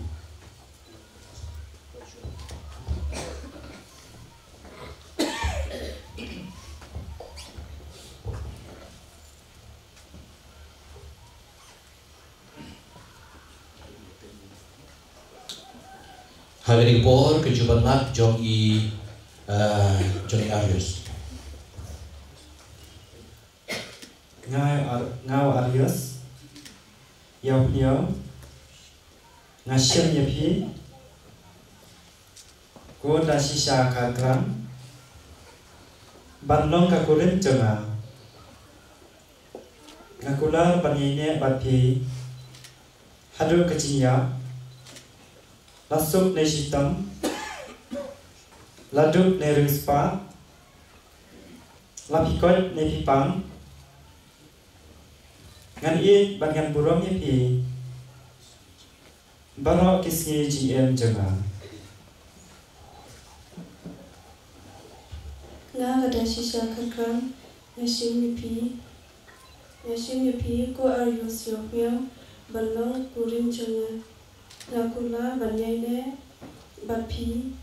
Ha kane ka por ka jubab lad jong i, eh, jong i Arius. Nga Ar-, nga Arius. Ïa u pynïaw. Nga shim ïa phi. Ko da shisha ka kram. Ban long ka kurim jong nga. Nga kular ban ïaineh bad phi. Haduh ka jingïap. La suk ne shitom. La duk ne riewspah. La phi koit ne phi pang. Ngan ïeit bad ngan burom ïa phi. Baroh ki sngi jingim jong nga. Nga ka da shisha ka kram, nga shim ïa phi. Nga shim ïa phi ko Arius ïa u pynïaw, ban long kurim jong nga. Nga kular ban ïaineh bad phi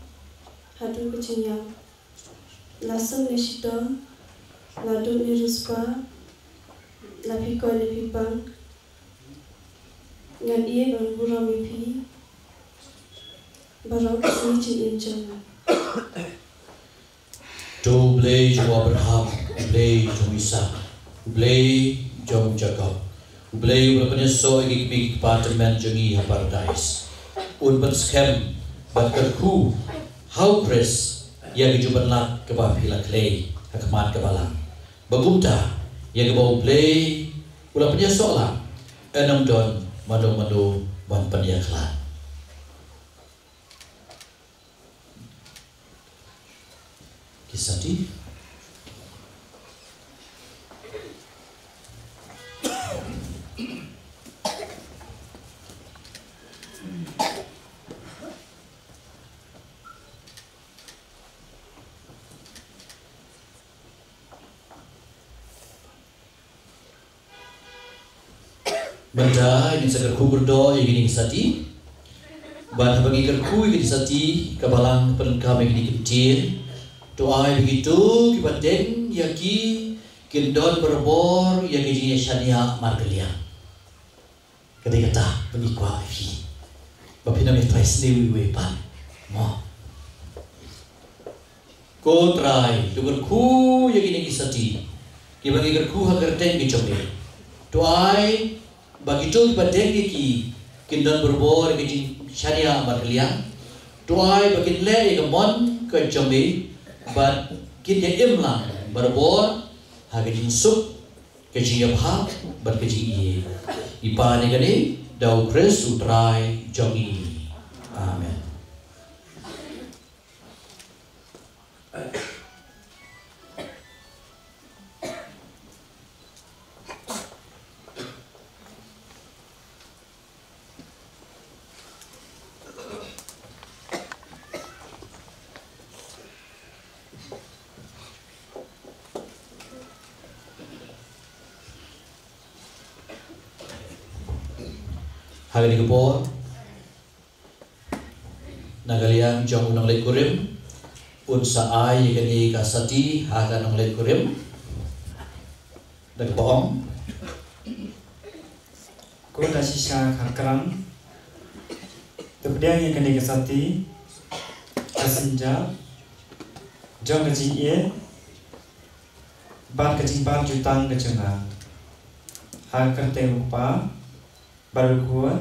haduh ka jingïap. La suk ne shitom, la duk ne riewspah, la phi koit ne phi pang. Ngan ïeit bad ngan burom ïa phi. Baroh ki sngi jingim jong nga. To U Blei jong u Abraham, U Blei jong u Isak, U Blei jong u Jakob, U Blei uba la pynïasoh ïa ki kmie ki kpa tymmen jong ngi ha Paradais, un pynskhem bad kyrkhu ha u Khrist ïa ka jubab lad kaba phi la khlei ha khmat ka balang. Ba kumta ïa kaba U Blei u la pynïasoh lang, yn ym don mano mano ban pynïakhlad. Ki sati. Mynta ngin sa kyrkhu kyrdoh ïa kine ki sati. Bad haba ngi kyrkhu ïa kine ki sati, ka balang ka pyndonkam ïa kine ki ktien. To ai ba kito kiba deng ïa ki kin don barabor ïa ka jingïashaniah markylliang. Ka dei kata ba ngi kwah ïa phi. Ba phin ym ïa trai sniew iwei pat. Mo. Ko Trai, to kyrkhu ïa kine ki sati kiba ngi kyrkhu ha ka kyrteng ka jong me. To ai ba kito kiba deng ïa ki kin don barabor ïa ka jingshaniah markylliang. To ai ba kin leh ïa ka mon ka jong me bad kin ïa im lang barabor ha ka jingsuk, ka jingïabha bad ka jingïeit. Ngi pan ïa kane da U Khrist U Trai jong ngi. Amen. Ha kane ka por, na ka liang jong u nongleit kurim, un sa ai ïa kane ka sati ha ka nongleit kurim. Da kaba ong, ko da shisha ka kram, to pdiang ïa kane ka sati, ka synjat jong ka jingïeit bad ka jingbat jutang ka jong nga. Ha ka kyrteng U Kpa, bad U Khun,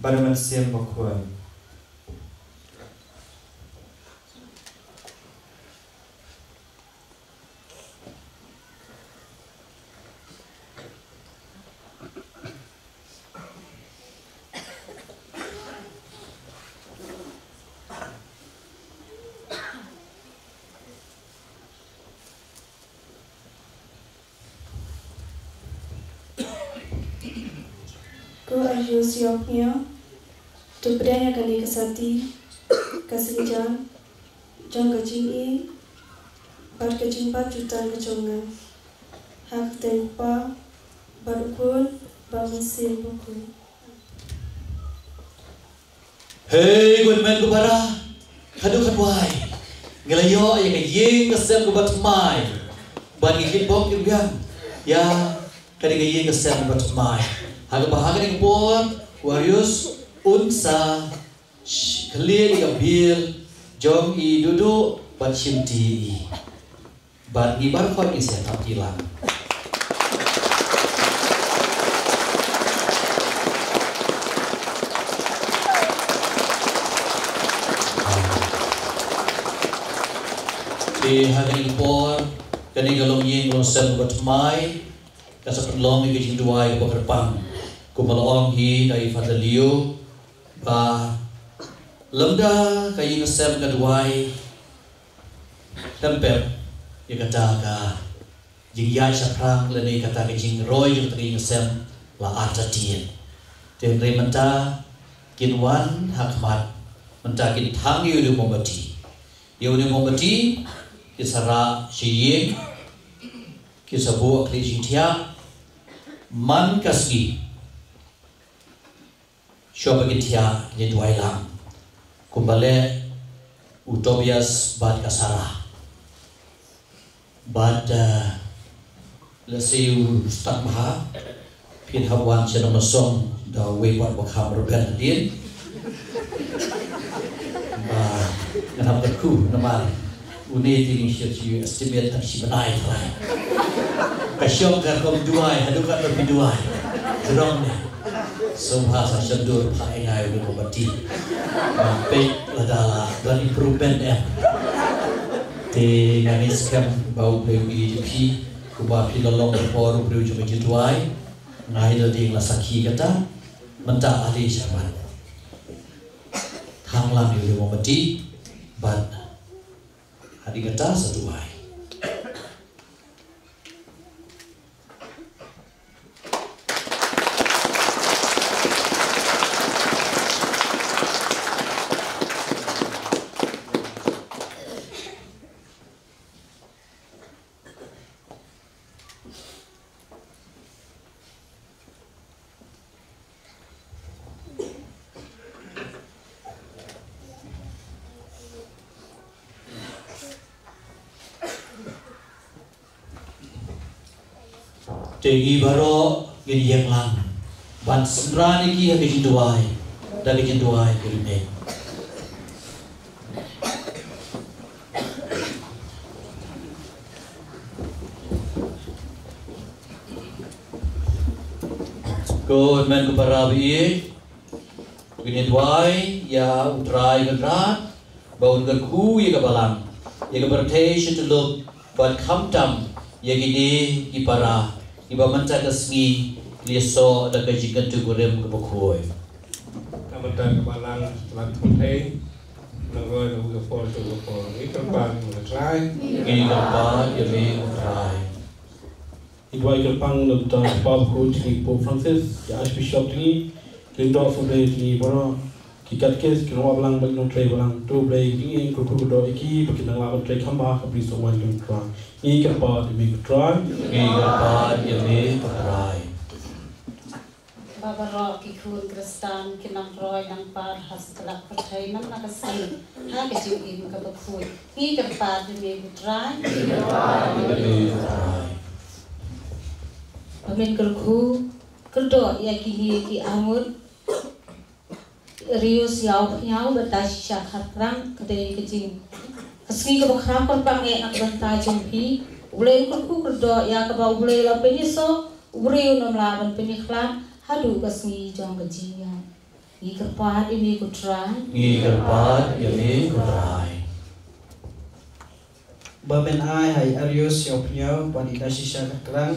bad U Mynsiem Bakhuid. To Arius Yopnyo, to pdiang ïa kane ka sati, ka sienjam jong ka jingïeit bad ka jingbat jutang ka jong nga. Ha ka kyrteng u Kpa bad u Khun bad u Mynsiem Bakhuid. Hei, ko hynmen ko para, haduh katwai ngi la ïoh ïa ka ïing ka sem kaba thymmai. Bad ngi kit bok kit biang ïa kane ka ïing ka sem kaba thymmai. Ha kaba ha kane ka por u Arius un sa sh-, khlieh ïa ka bill jong i Dudu bad shimti ïa i. Bad ngi baroh ngin sa thap kti lang. Te ha kane ka por, kane ka longïing longsem kaba thymmai ka sa pynlong ïa ka jingduwai kaba kyrpang, kumba la ong hi da i Father Leo, ba lymda ka ïing ka sem ka duwai, tang pep ïa kata ka jingïaid shaphrang lane kata ka jingroi jong kata ka ïing ka sem la artatien. Te hynrei mynta kin wan ha khmat, mynta kin thang ïa une u mombati. Ïa une u mombati kin sa rah sha ïing, kin sa buh ha khlieh jingthiah man ka sngi. Shuwa ba kin thiah, ngin duwai lang kumba leh u Tobias bad ka Sarah. Bad, eh, lehse u stad bha, phin hap wan sha nong Nongsan da uwei pat ba kham rben hadien. Ba ngan hap kyrkhu namar une te ngi shu estimate tang shi bnai trai. Ka shong ka rukom duwai, haduh katno phi duwai. Jrong ne. Sngewbha sa shon dur phah ïa nga ïa une u mombati. Peit lada la don improvement em. Te nga ngeit skhem ba U Blei u ïeit ïa phi, kumba phi la long ha ka por u briew jong ka jingduwai. Nga hi la dei la sakhi kata. Mynta ale sha khmat. Thang lang ïa une u mombati bad hadien kata sa duwai. Te ngi baroh ngin ïeng lang ban synran ïa ki ha ka jingduwai, da ka jingduwai ka riewmih. Ko hynmen ko para ba ïeit, ngin ïa duwai ïa U Trai Kynrad ba un kyrkhu ïa ka balang, ïa ka pyrthei sha tyllup, bad khamtam ïa kine ki para kiba mynta ka sngi ki ïasoh da ka jingkyntu kurim kaba khuid. Ka mynta ka balang, ka balang pyrthei, nang roi na ka por sha ka por. Ngi kyrpad ïa me ko Trai. Ngi kyrpad ïa me ko Trai. Ngi duwai kyrpang na ka bynta u Kpa Bakhuid jong ngi Pope Francis, ïa Archbishop jong ngi, ki lyngdoh sohblei jong ngi baroh, ki katkis, ki rangbah balang bad ki nongtrei balang. To Blei, ngi kyrkhu kyrdoh ïa ki ba kin nang lah ban trei kham bha ha ka bri sohwaiñ jong U Trai. Ngi kyrpad ïa me ko Trai. Ngi kyrpad ïa me ko Trai. Ba baroh ki khun Khristan kin nang roi nang par ha satlak pyrthei man la ka sngi ha ka jingim kaba khuid. Ngi kyrpad ïa me ko Trai. Ba men kyrkhu kyrdoh ïa kine ki arngut, Rius Ïaw Pynïaw bad Tashisha Kharkrang, ka dei ka jing ka sngi kaba khraw kyrpang eh na ka bynta jong phi. U Blei un kyrkhu kyrdoh ïa kaba U Blei u la pynïasoh, u briew un ym lah ban pynïakhlad haduh ka sngi jong ka jingïap. Ngi kyrpad ïa me ko Trai. Ngi kyrpad ïa me ko Trai. Ba men ai ha i Arius Ïaw Pynïaw bad i Tashisha Kharkrang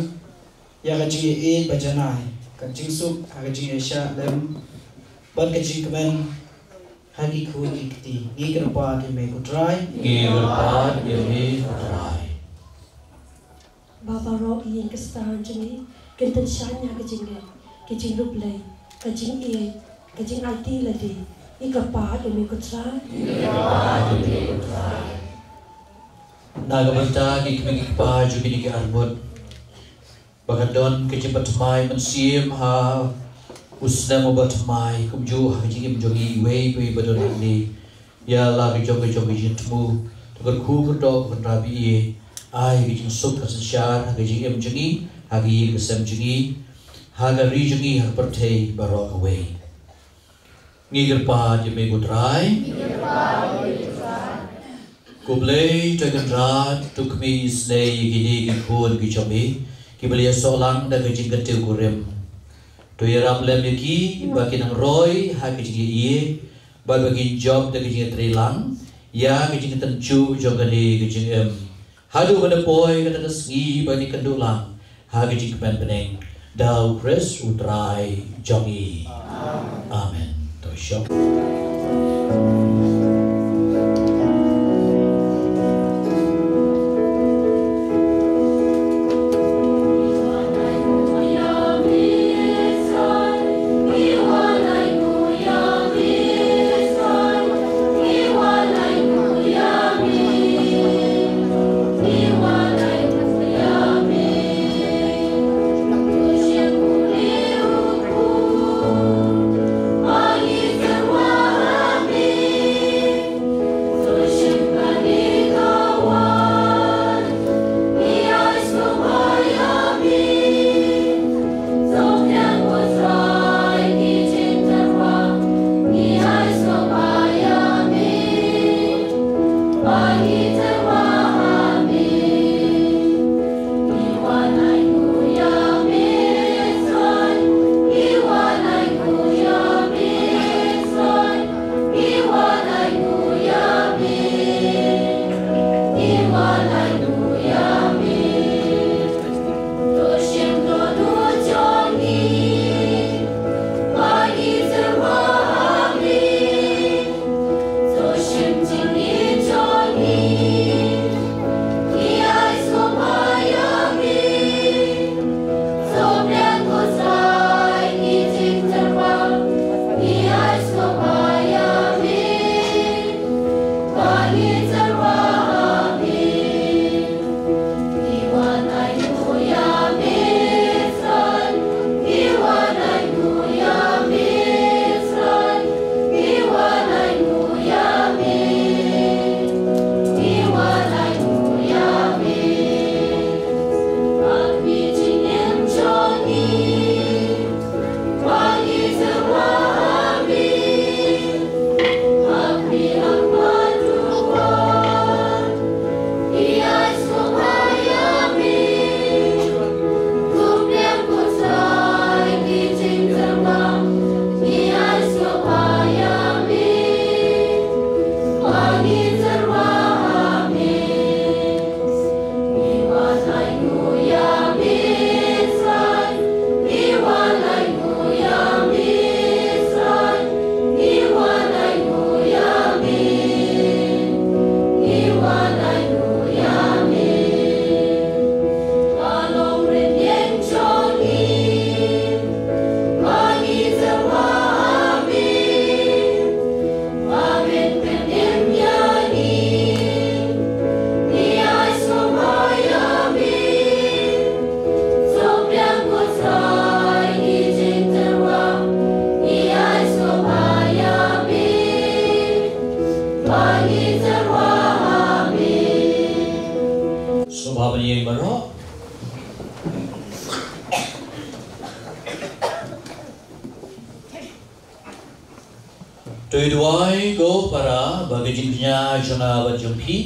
ïa ka jingïeit ba janai, ka jingsuk ha ka jingïaishah lem bad ka jingkmen ha ki khun ki kti. Ngi kyrpad ïa me ko Trai. Ngi kyrpad ïa me ko Trai. Ba baroh ki ïing Khristan jong ngi kin pynshai ïa ka jingngeit, ka jingïeit Blei, ka jingïeit, ka jingaiti lade. Ïa ka pat ïa me ko Trai. Na ka bynta ki kmie ki kpa jong kine ki arngut, ba ka don ka jingpynthymmai mynsiem ha u snem uba thymmai, kumjuh ha ka jingim jong ngi iwei pa iwei ba don hangne. Ïa la ka jong ka jong ka jingthmu, to kyrkhu kyrdoh kynrad ïa, ai ka jingsuk ka synshar ha ka jingim jong ngi, ha ka ïing ka sem jong ngi, ha ka ri jong ngi, ha ka pyrthei baroh kawei. Ngi kyrpad ïa me ko Trai. Ko Blei Trai Kynrad, to khmih isynei ïa kine ki khun ki jong me kiba la ïasoh lang da ka jingkyntiew kurim. To ïarap lem ïa ki ba kin nang roi ha ka jingïeit, ba ba kin jop da ka jingïatreilang ïa ka jingkyntiew jong kane ka jingim. Haduh ba da poi kata ka sngi ba kin kynduh lang ha ka jingkmen bneng da u Khrist u Trai jong ngi. Amen. To shop. Sngewbha ban ïeng baroh. To ïa duwai ko para ba ka jingkñia jong nga bad jong phi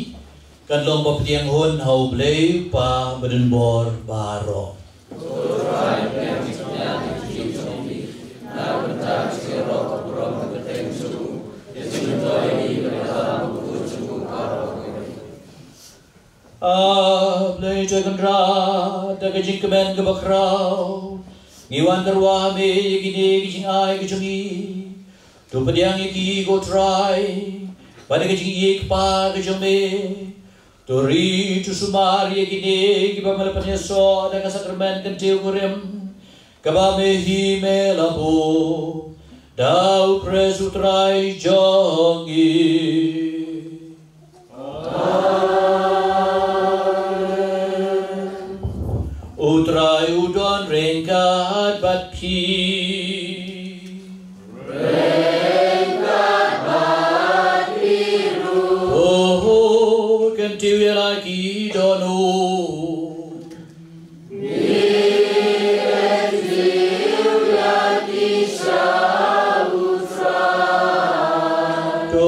kan long ba pdiang hun ha U Blei U Kpa badonbor baroh. A Blei Trai Kynrad, da ka jingkmen kaba khraw ngi wan tyrwa ha me ïa kine ki jingai ki jong ngi. To pdiang ïa ki ko Trai, ba da ka jingïeit kpa ka jong me, to ri to sumar ïa kine kiba me la pynïasoh da ka sakramen kyntiew kurim. Kaba me hi me la buh da U Khrist U Trai jong ngi. U Trai u don ryngkat bad phi. Ryngkat bad phi ruh. Oh, kyntiew ïa la ki dohnud. To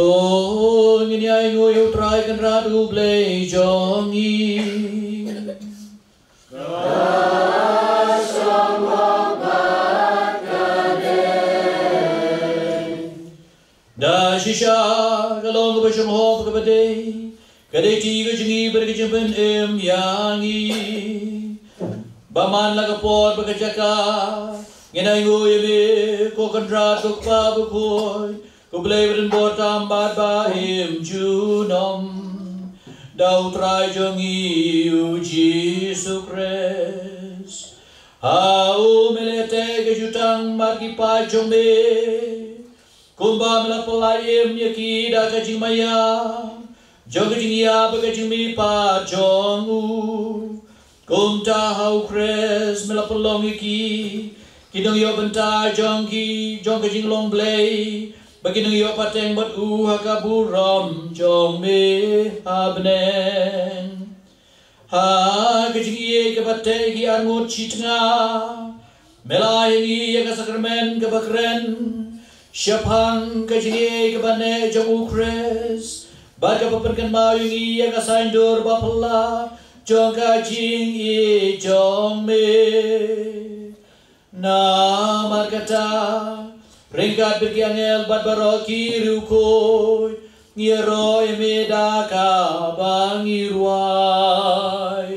ngin ïa ainguh ïa U Trai Kynrad U Blei jong ngi. Da shisha ka long kaba shongshit kaba dei, ka dei kti ka jong ngi bad ka jingpynim ïa ngi. Ba man la ka por bad ka jaka ngin ainguh ïa me, ko Kynrad, ko Kpa bakhuid, ko Blei badonbor tam bad ba im junom. Da U Trai jong ngi U Jisu Khrist. Ha u me la teh ka jutang bad ki paid jong me. Kumba me la pynlait im ïa ki da ka jingmaïa jong ka jingïap bad ka jingmihpat jong u, kumta ha U Khrist me la pynlong ïa ki ki nongïoh bynta jong ki, jong ka jinglong Blei, ba kin nang ïoh pateng bad u ha ka burom jong me ha bneng. Ha ka jingïeit kaba teh ki arngut shi tnga, me la ai ïa ngi ïa ka sakramen kaba kren shaphang ka jingïeit kaba neh jong U Khrist, bad kaba pynkynmaw ïa ngi ïa ka saiñdur ba phylla jong ka jingïeit jong me. Namar kata, ryngkat bad ki angel bad baroh ki riewkhuid, ngi ïaroh ïa me da kaba ngi rwai.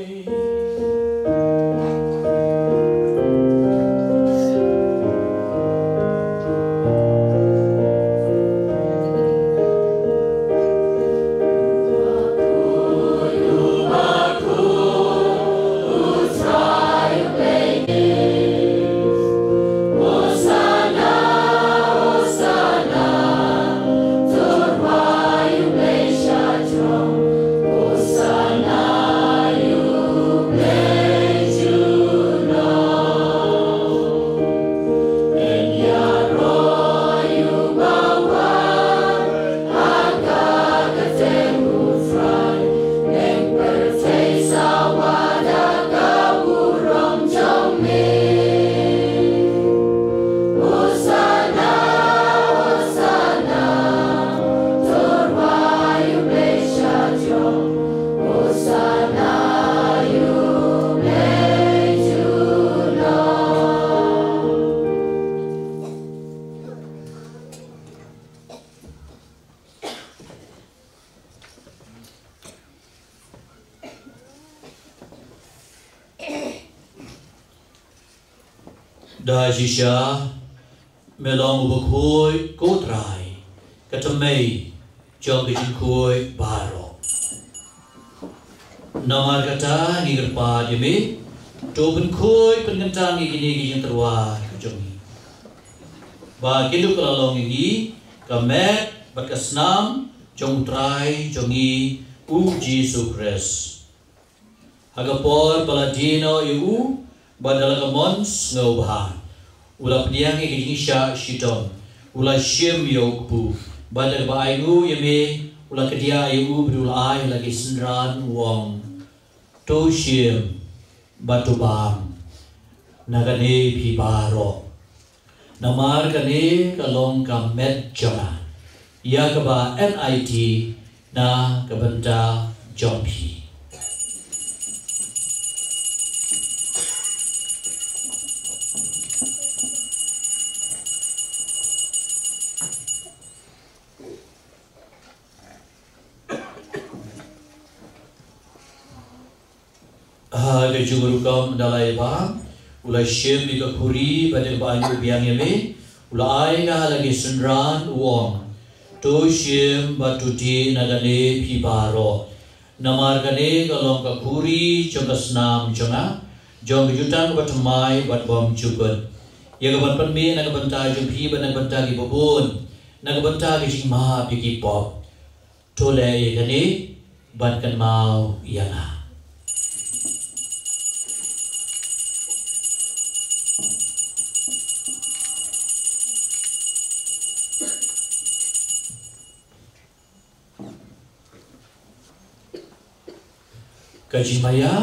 Da shisha me long uba khuid, ko Trai, ka thymmei jong ka jingkhuid baroh. Namar kata ngi kyrpad ïa me, to pynkhuid pynkyntang ïa kine ki jingtyrwa ka jong ngi, ba kin duh ka la long ïa ngi ka met bad ka snam jong U Trai jong ngi U Jisu Khrist. Ha ka por ba la die noh ïa u, bad da la ka mon sngewbha, u la pdiang ïa ka jingshah shitom, u la shim ïa u kpu, bad da kaba ainguh ïa me, u la kdiah ïa u bad u la ai ha la ki synran, u ong: To shim bad to bam na kane phi baroh. Namar kane ka long ka met jong nga, ïa kaba enait na ka bynta jong phi. Ha ka jingrukom da la ïa bam, u la shim ïa ka khuri, bad da kaba ainguh biang ïa me, u la ai ka ha la ki synran, u ong: To shim bad to dih na kane phi baroh. Namar kane ka long ka khuri jong ka snam jong nga, jong ka jutang kaba thymmai bad bymjukut. Ïa ka ban pynmih na ka bynta jong phi bad na ka bynta ki babun, na ka bynta ka jingmap ïa ki pop. To leh ïa kane ban kynmaw ïa nga. Ka jingmaïa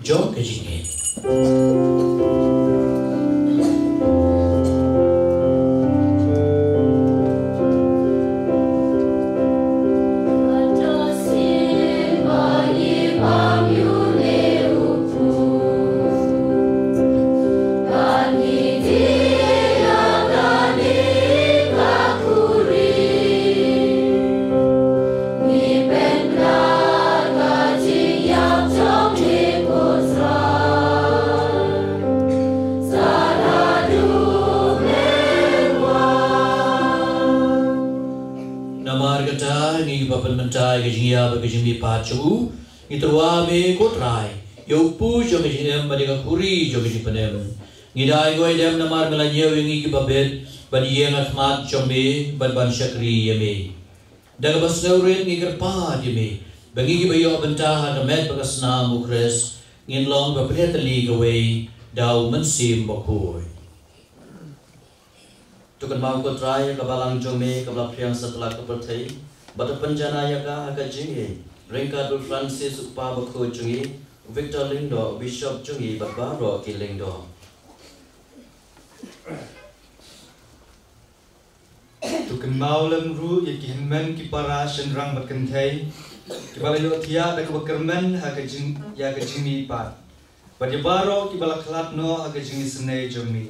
jong ka jingngeit. Namar kata, ngi ba pynmynta ïa ka jingïap bad ka jingmihpat jong u, ngi tyrwa me ko Trai, ïa u kpu jong ka jingim bad ïa ka khuri jong ka jingpynim. Ngi dei ko ïa dem namar me la ñiew ïa ngi ki babit, ban ïeng ha khmat jong me, bad ban shakri ïa me. Da kaba sngewrit ngi kyrpad ïa me, ba ngi kiba ïoh bynta ha ka met bad ka snam u Khrist, ngin long ba pynïatylli kawei da u Mynsiem Bakhuid. To kynmaw ko Trai ïa ka balang jong me kaba la phriang satlak ka pyrthei, bad to pynjanai ïa ka ha ka jingïeit, ryngkat u Francis u Kpa Bakhuid jong ngi, u Victor Lyngdoh, u Bishop jong ngi bad baroh ki lyngdoh. To kynmaw lem ruh ïa ki hynmen ki para shynrang bad kynthei, kiba la ïohthiah da kaba kyrmen ha ka jing, ïa ka jingmihpat. Bad ïa baroh kiba la khlad noh ha ka jingisynei jong me.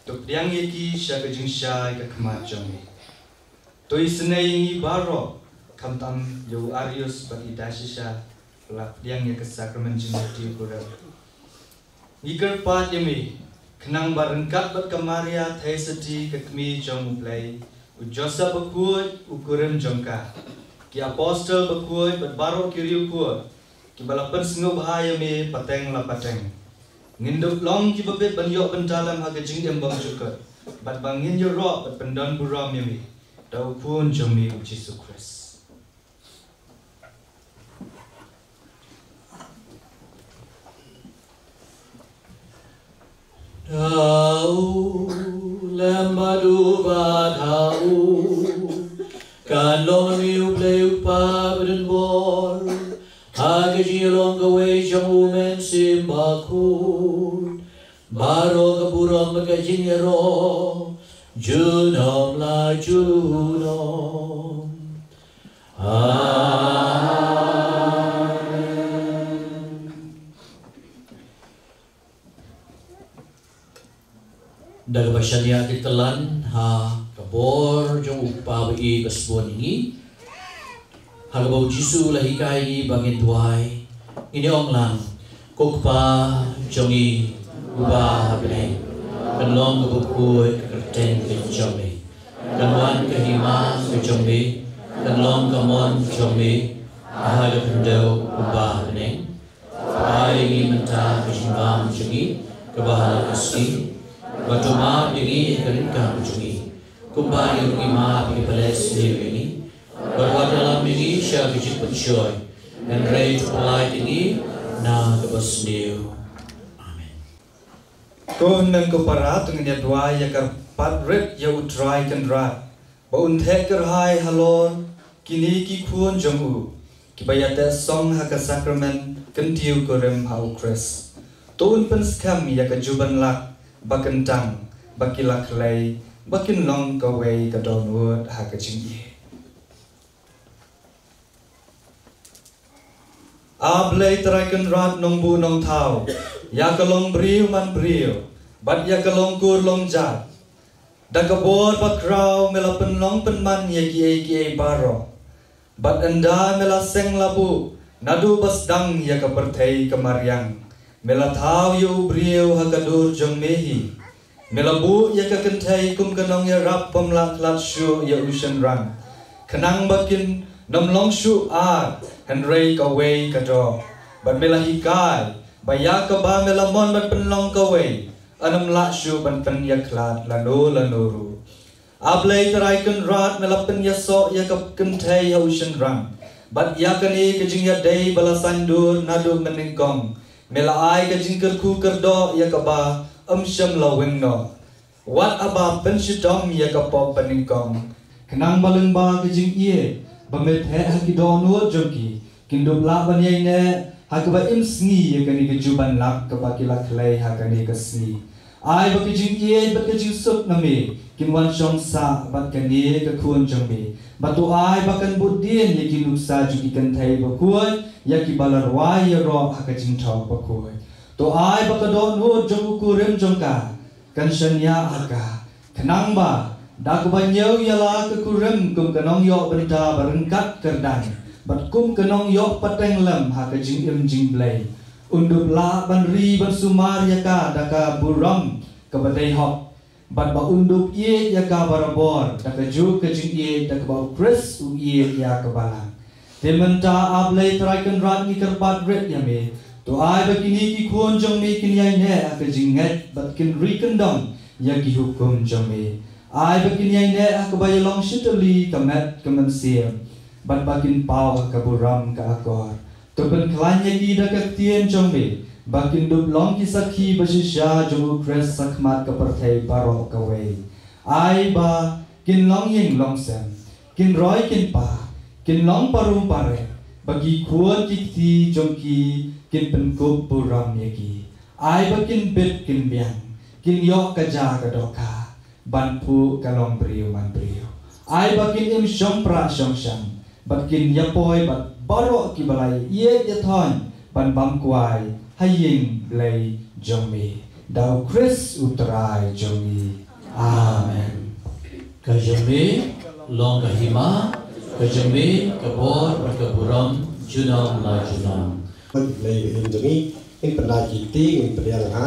To pdiang ïa ki sha ka jingshai ka khmat jong me. To isynei ïa ngi baroh, khamtam ïa u Arius bad i Dashisha, ba la pdiang ïa ka sakramen jingmut ïa u kurim. Ngi kyrpad ïa me, khnang ba ryngkat bad ka Maria Theisotti ka kmie jong u Blei, u Joseph Bakhuid u kurim jong ka, ki apostol bakhuid bad baroh ki riewkhuid, kiba la pynsngewbha ïa me pateng la pateng, ngin dup long kiba bit ban ïoh bynta lem ha ka jingim bymjukut, bad ba ngin ïaroh bad pyndonburom ïa me da u Khun jong me u Jisu Khrist. Da u lem bad u bad ha u, kan long me u Blei u Kpa badonbor, ha ka jingïalong kawei jong u Mynsiem Bakhuid, baroh ka burom bad ka jingïaroh junom la junom. Amen. Da kaba shaniah ki tymmen ha ka bor jong u Kpa ba ïeit ba sbun ïa ngi, ha kaba u Jisu u la hikai ïa ngi ba ngin duwai, ngin ong lang: Ko Kpa jong ngi uba ha bneng, kan long kaba khuid ka kyrteng ka jong me. Kan wan ka hima ka jong me, kan long ka mon jong me, ha ka khyndew kumba ha bneng. Pynpaw ïa ngi mynta ka jingbam jong ngi kaba ha la ka sngi, bad to map ïa ngi ïa ka ryngkang jong ngi, kumba ngi ruh ngi map ïa kiba leh sniew ïa ngi. Bad wat ïalam ïa ngi sha ka jingpynshoi, hynrei to pynlait ïa ngi na kaba sniew. Amen. Ko hynmen ko para, to ngin ïa duwai ïa ka kyrpad rit ïa u Trai Kynrad, ba un theh kyrhai halor kine ki khun jong u, kiba ïa teh song ha ka sakramen kyntiew kurim ha u Khrist. To un pynskhem ïa ka jubanlak ba kyntang, ba ki la khlei, ba kin long kawei ka dohnud ha ka jingïeit. A Blei Trai Kynrad nongbuh nongthaw, ïa ka long briew man briew, bad ïa ka long kur long jait. Da ka bor bakhraw me la pynlong pynman ïa kiei kiei baroh. Bad ynda me la seng la buh, naduh ba sdang ïa ka pyrthei ka mariang, me la thaw ïa u briew ha ka dur jong me hi. Me la buh ïa ka kynthei kum ka nongïarap bym lah khlad shuh ïa u shynrang, khnang ba kin nym long shuh ar, hynrei kawei ka doh. Bad me la hikai ba ïa kaba me la mon ban pynlong kawei, yn ym lah shuh ban pynïakhlad lano lano ruh. A Blei Trai Kynrad, me la pynïasoh ïa ka kynthei ha u shynrang, bad ïa kane ka jingïadei ba la saiñdur naduh mynnyngkong, me la ai ka jingkyrkhu kyrdoh ïa kaba ym shym la weng noh. Wat haba pynshitom ïa ka pop banyngkong, khnang ba lyngba ka jingïeit ba me theh ha ki dohnud jong ki, kin dup lah ban ïaineh ha kaba im sngi ïa kane ka juban lak kaba ki la khlei ha kane ka sngi. Ai ba ka jingïeit bad ka jingsuk na me kin wan shong sah bad kane ka khun jong me. Bad to ai ba kan bud dien ïa ki nuksa jong ki kynthei bakhuid ïa kiba la rwai ïaroh ha ka jingthoh bakhuid. To ai ba ka dohnud jong u kurim jong ka kan shaniah ha ka, khnang ba da kaba ñiew ïa la ka kurim kum ka nongïoh bynta ba ryngkat kyrdan, bad kum ka nongïoh pateng lem ha ka jingim jingblei, un dup lah ban ri ban sumar ïa ka da ka burom kaba dei hok, bad ba un dup ïeit ïa ka barabor da kajuh ka jingïeit da kaba u Khrist u ïeit ïa ka balang. Te mynta, A Blei Trai Kynrad, ngi kyrpad rit ïa me, to ai ba kine ki khun jong me kin ïaineh ha ka jingngeit bad kin ri kyndong ïa ki hukum jong me. Ai ba kin ïaineh ha kaba ïalong shitylli ka met ka mynsiem, bad ba kin paw ha ka burom ka akor. To pynkhlaiñ ïa ki da ka ktien jong me, ba kin dup long ki sakhi ba shisha jong u Khrist ha khmat ka pyrthei baroh kawei. Ai ba kin long ïing long sem, kin roi kin pha, kin long parum parem, ba ki khun ki kti jong ki kin pynkup burom ïa ki. Ai ba kin bit kin biang, kin ïoh ka ja ka dohkha, ban phuh ka long briew man briew. Ai ba kin im shongpra shongshan, bad kin ïapoi bad baroh kiba la ïeit ïathoiñ ban bam kwai ha ïing Blei jong me. Da u Khrist u Trai jong ngi. Amen. Ka jong me long ka hima, ka jong me ka bor bad ka burom junom la junom. Blei ka im jong ngi, ngin pynda ki kti ngin pdiang ha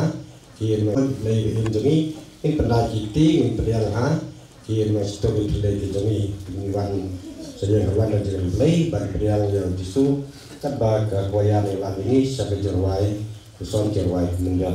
ki, Blei ka im jong ngi, ngin pynda ki kti ngin pdiang ha ki, ma sito ki thlei ki jong ngi, ngin wan sa ïeng ha wan da jong Blei ban pdiang ïa u Jisu. Katba ka kwaya ngi la ngi sha ka jingrwai, ka song jingrwai mynjur.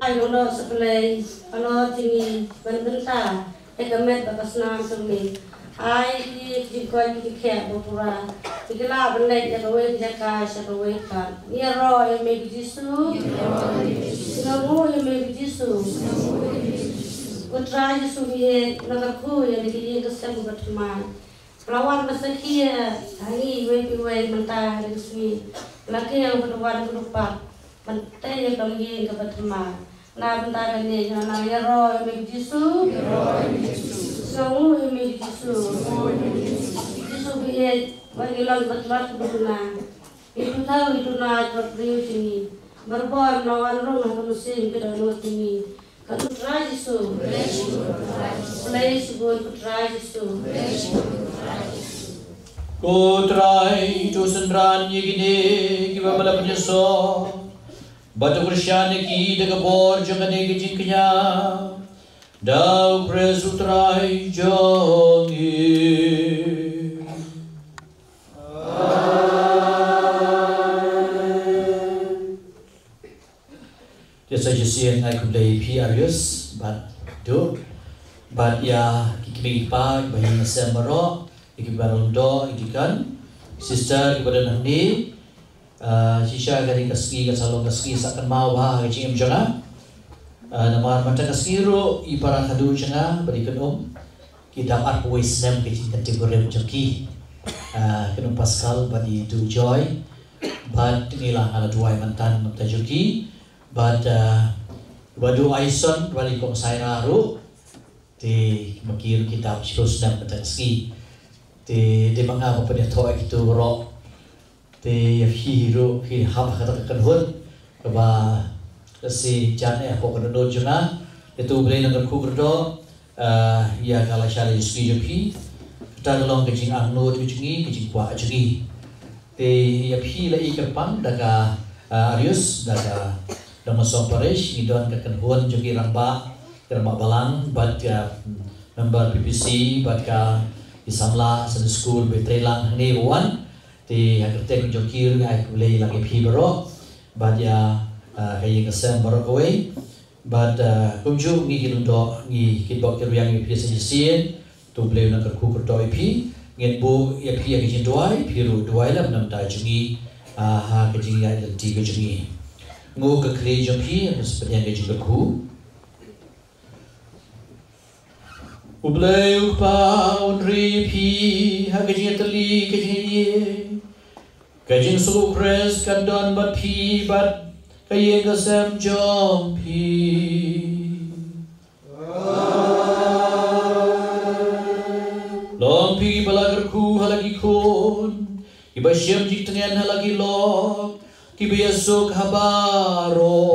Ai, ngi ïa sngewbha, ngi ïa bynta ïa ka met bad ka snam jong me. Ai ki jingkoit ki jingkhiah ba pura, ki la ban leit na kawei ka jaka sha kawei pat. Ngi ïaroh ïa me ko Jisu. Ngi sngewnguh ïa me ko Jisu. Ko Trai Jisu, me ïa nang kyrkhu ïa ngi ki ïing ki sem ba thymmai. La wan ban sakhi ïa ngi iwei pa iwei mynta ha kane ka sngi. La kiew ka dewar ka dewpap ban tei ïa ka longïing kaba thymmai. Na bynta kane ngi nang ïaroh ïa me ko Jisu. Sngewnguh ïa me ko Jisu. Jisu ba ïeit, wat ngi long bad mat ba duna. Ïa tu thaw ïa tu na jrot briew jong ngi. Barabor na wan rung ha ka mynsiem ka dohnud jong ngi. Ka Trai Jisu. Blei shibun ko Trai Jisu. Ko Trai, to synran ïa kine kiba me la pynïasoh. Bad to kyrshan ïa ki da ka bor jong kane ka jingkñia, da U Khrist U Trai jong ngi. Te sa shisien ngai khublei ïa phi Arius bad Duh bad ïa ki kmie ki kpa kiba ïeng ha sem baroh, ïa kiba long doh, ïa ki kan sister kiba don hangne. Ah, shisha ka dei ka sngi, ka sa long ka sngi sa kynmaw bha ka jingim jong nga. Ah, namar mynta ka sngi ruh i para khadduh jong nga bad i kynum ki dap arphew wei snem ka jingkyntiew barim jong ki. Ah, kynum Pascal bad i Duh Joy. Bad ngi la, nga la duwai mynta, mynta jong ki. Bad, ah, bad Duh Aison bad i kong Saira ruh. Te ma ki ruh ki dap shiphew snem mynta ka sngi. Te dei ma nga ban pynïathoh ïa kito baroh. Te ïa phi ruh phi hap ha kata ka kynhun kaba lehse jan eh hapoh ka dohnud jong nga. Te to U Blei un kyrkhu kyrdoh, ah, ïa ka lashai la jong phi. Kata ka long ka jingangnud ka jong ngi, ka jingkwah jong ngi. Te ïa phi la i kyrpang da ka, ah, Arius, da ka Dong Masong Parish, ngi don ka kynhun jong ki rangbah, ki rangbah balang bad ka, mm, member P P C bad ka i samla Sunday School ba trei lang hangne ba wan. Te ha ka kyrteng jong ki ruh ngi ai khublei lang ïa phi baroh bad ïa, ah, ka ïing ka sem baroh kawei. Bad, ah, kumjuh ngi ki lyngdoh, ngi ki bok ki rwiang ïa phi sa shisien. To U Blei un kyrkhu kyrdoh ïa phi. Ngin buh ïa phi ïa ka jingduwai, phi ruh duwai lem namar jong ngi, ah, ha ka jingïaid lynti ka jong ngi. Nguh ka khlieh jong phi, ngi sa pdiang ka jingkyrkhu. U Blei U Kpa un ri ïa phi ha ka jingïatylli ka jingïeit. Ka jingsuk U Khrist kan don bad phi bad ka ïing ka sem jong phi. Long phi kiba la kyrkhu ha la ki khun, kiba shim jingtngen ha la ki lok, kiba ïasuk ha baroh.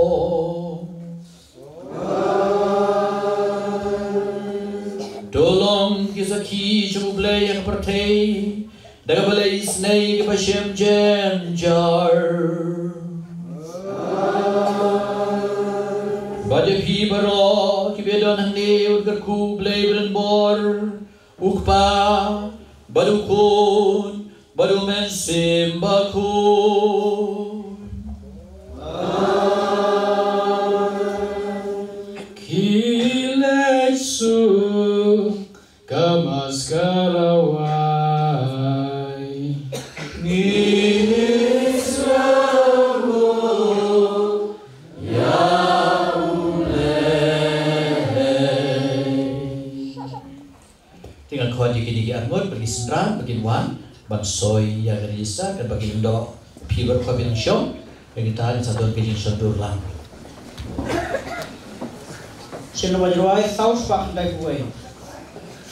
To long ki sakhi jong U Blei ha ka pyrthei da kaba leh isynei ïa kiba shem jynjar. Bad ïa phi baroh kiba don hangne un kyrkhu U Blei ba donbor, U Kpa bad U Khun bad U Mynsiem Bakhuid. Ki leit suk ka maskara wai. Ngi sngewbha ïa U Blei. Te nga khot ïa kine ki arngut bad ki synran ba kin wan ban soi ïa ka register, katba ki lyngdoh phi baroh ka biang shong. Ïa kita kin sa don ka jingshon dur lang. Sien ba jroi saw spah khyndai phew wei.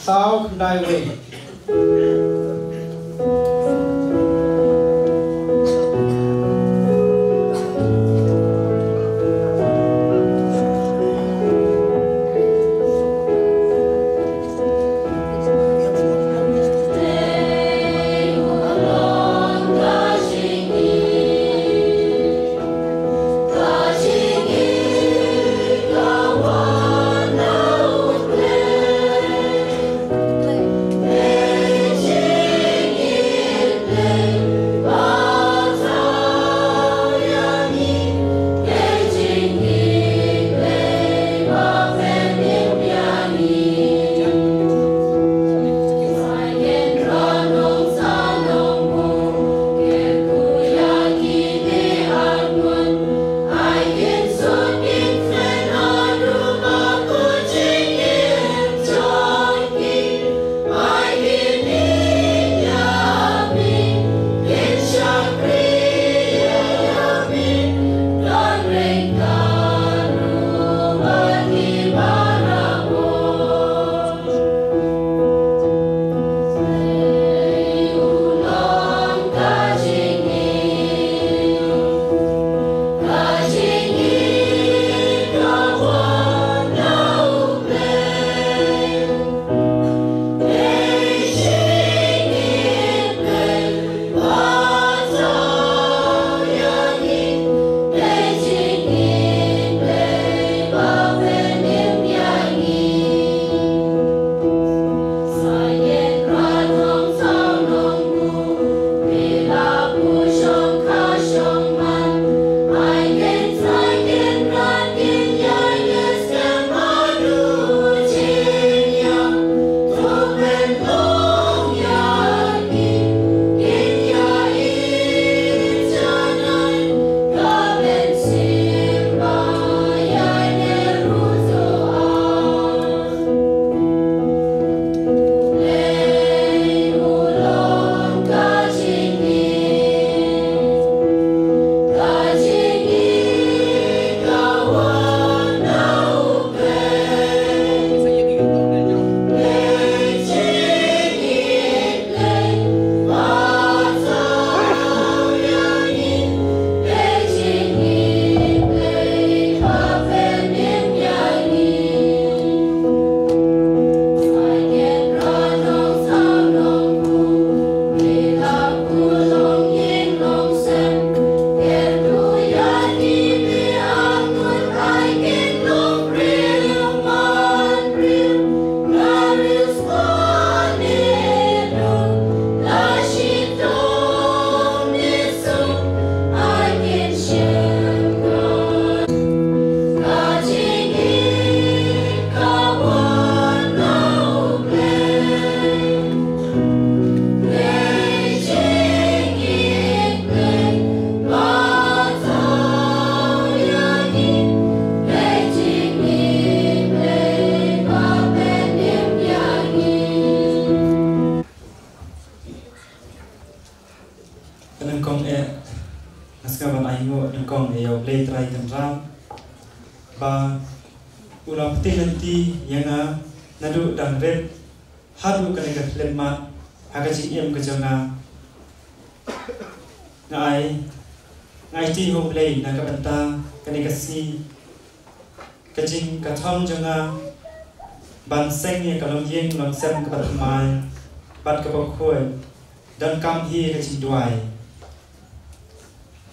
Saw khyndai wei. ïa U Blei Trai Kynrad ba u la pynthikna ïa nga naduh dang rit haduh kane ka khyllipmat ha ka jingim ka jong nga. Nga ai, nga aiti ha U Blei na ka bynta kane ka sngi, ka jing ka thong jong nga ban seng ïa ka longïing longsem kaba thymmai bad kaba khuid, donkam hi ka jingduwai.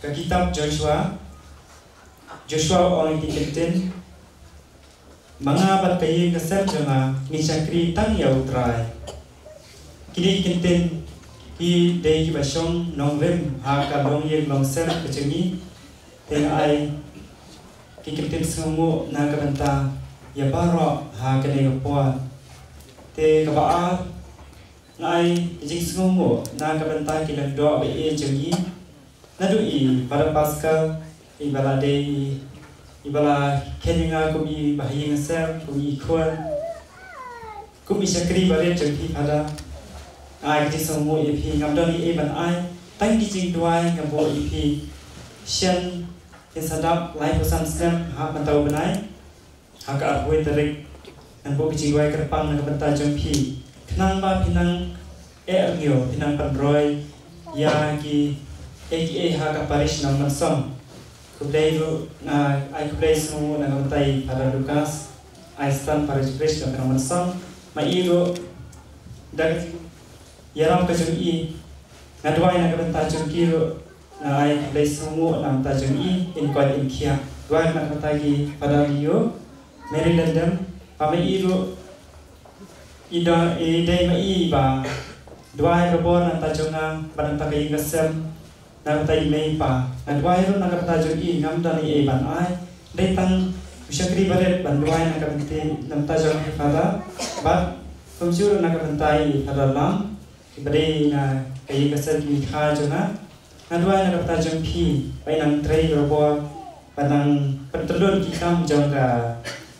Ka kitab Joshua, Joshua u ong ïa ki kyntien, ma nga bad ka ïing ka sem jong nga ngin shakri tang ïa U Trai. Kine ki kyntien ki dei kiba shong nongrim ha ka longïing longsem ka jong ngi. Te nga ai ki kyntien sngewnguh na ka bynta ïa baroh ha kane ka por. Te kaba ar, nga ai ki jingsngewnguh na ka bynta ki lyngdoh ba ïeit jong ngi, naduh i Father Pascal, iba la dei, iba la khein ïa nga kum i bahaïing sem, kum i khun, kum i shakri barit jong phi Father. Nga ai ki jingsngewnguh ïa phi, ngam don ei ei ban ai, tang ki jingduwai nga buh ïa phi. Shen kin sa dap laiphew san snem ha mynta u bnai, ha ka arphew tarik, ngan buh ka jingduwai kyrpang na ka bynta jong phi, khnang ba phin nang eh rngiew, phin nang pynroi ïa kiei kiei ha ka parish Nongmynsong. Khublei ruh, nga ai khublei sngewnguh na ka bynta i Father Lucas, i Assistant Parish Priest jong ka Nongmynsong. Ma i ruh da ka jingïarap ka jong i, nga duwai na ka bynta jong ki ruh, nga ai khublei sngewnguh na ka bynta jong i, in koit in khiah. Duwai na ka bynta ki Father Leo, Mary Lyndon, ba ma i ruh i da, i dei ma i ba duwai barabor na ka bynta jong nga bad na ka bynta ka ïing ka sem, na ka bynta i mei i pa. Nga duwai ruh na ka bynta jong i, ngam don ei ei ban ai, dei tang u shakri barit ban duwai na ka bynta, na ka bynta jong i Father, bad kumjuh ruh na ka bynta i Father Lam, kiba dei na ka ïing ka sem ki mei kha jong nga. Nga duwai na ka bynta jong phi ba in nang trei barabor, ba in nang pyntyllun ki kam jong ka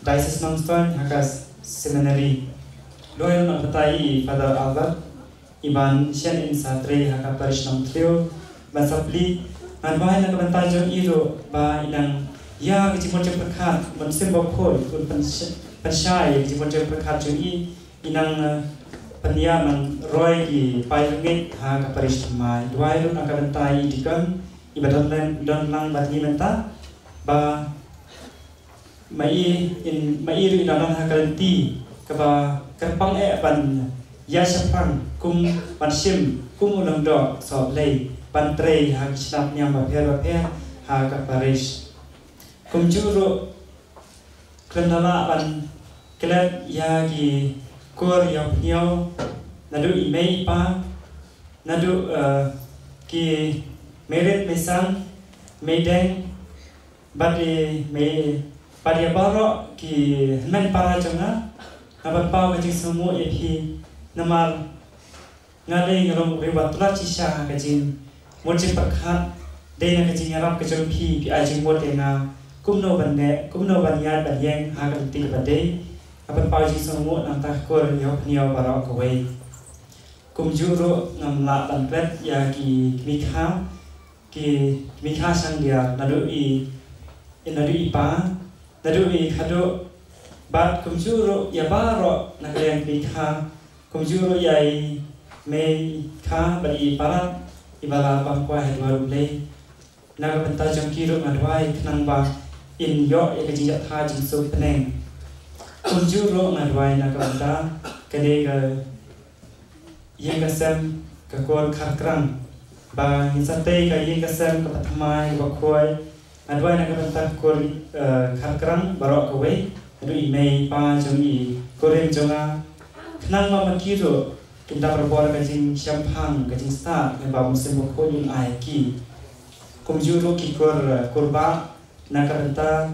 Diocese Nongstoiñ ha ka seminary. Duwai ruh na ka bynta i Father Albert, iban shen in sa trei ha ka parish Nongthliew ban sa plie. Nga duwai na ka bynta jong i ruh ba in nang ïa ka jingmut jingpyrkhat, Mynsiem Bakhuid un pynsh-, pynshai ïa ka jingmut jingpyrkhat jong i, in nang, eh, pynïaid ban roi ki paid rangeit ha ka parish thymmai. Duwai ruh na ka bynta i deacon iba don lang, don lang bad ngi mynta, ba ma i in, ma i ruh in don ha ka lynti kaba kyrpang eh ban ïa shaphrang kum, ban shim kum u lyngdoh sohblei, ban trei ha ki shnat niam bapher bapher ha ka parish. Kumjuh ruh khlem da lah ban klet ïa ki kur ïa u pynïaw, naduh i mei i pa, naduh, eh, ki mei rit mei san, mei deng, bad i mei, bad ïa baroh ki hynmen para jong nga, nga pynpaw ka jingsngewnguh ïa phi, namar nga dei nga long u briew ba tlot shisha ha ka jingmut jingpyrkhat, dei na ka jingïarap ka jong phi, phi ai jingmut ïa nga kumno ban leh, kumno ban ïaid ban ïeng ha ka lynti kaba dei. Nga pynpaw jingsngewnguh na ka bynta ka kur ïa u pynïaw baroh kawei. Kumjuh ruh ngam lah ban klet ïa ki, ki mei kha, ki, ki mei kha shang diar, naduh i, i naduh i pa, naduh i khadduh, bad kumjuh ruh ïa baroh na ka liang ki mei kha, kumjuh ruh ïa i mei kha bad i palat iba la pang kwai ha duwar U Blei. Na ka bynta jong ki ruh nga duwai khnang ba in ïoh ïa ka jingjahthait jingsuk bneng. Kumjuh ruh nga duwai na ka bynta kane ka ïing ka sem ka kur Kharkrang, ba ngin sa tei ka ïing ka sem kaba thymmai kaba khuid. Nga duwai na ka bynta ka kur, eh, Kharkrang baroh kawei, naduh i mei i pa jong i kurim jong nga, khnang ba ma ki ruh kin dap barabor ka jingshemphang, ka jingstad kaba u Mynsiem Bakhuid un ai ki. Kumjuh ruh ki kur, eh, kurbah na ka bynta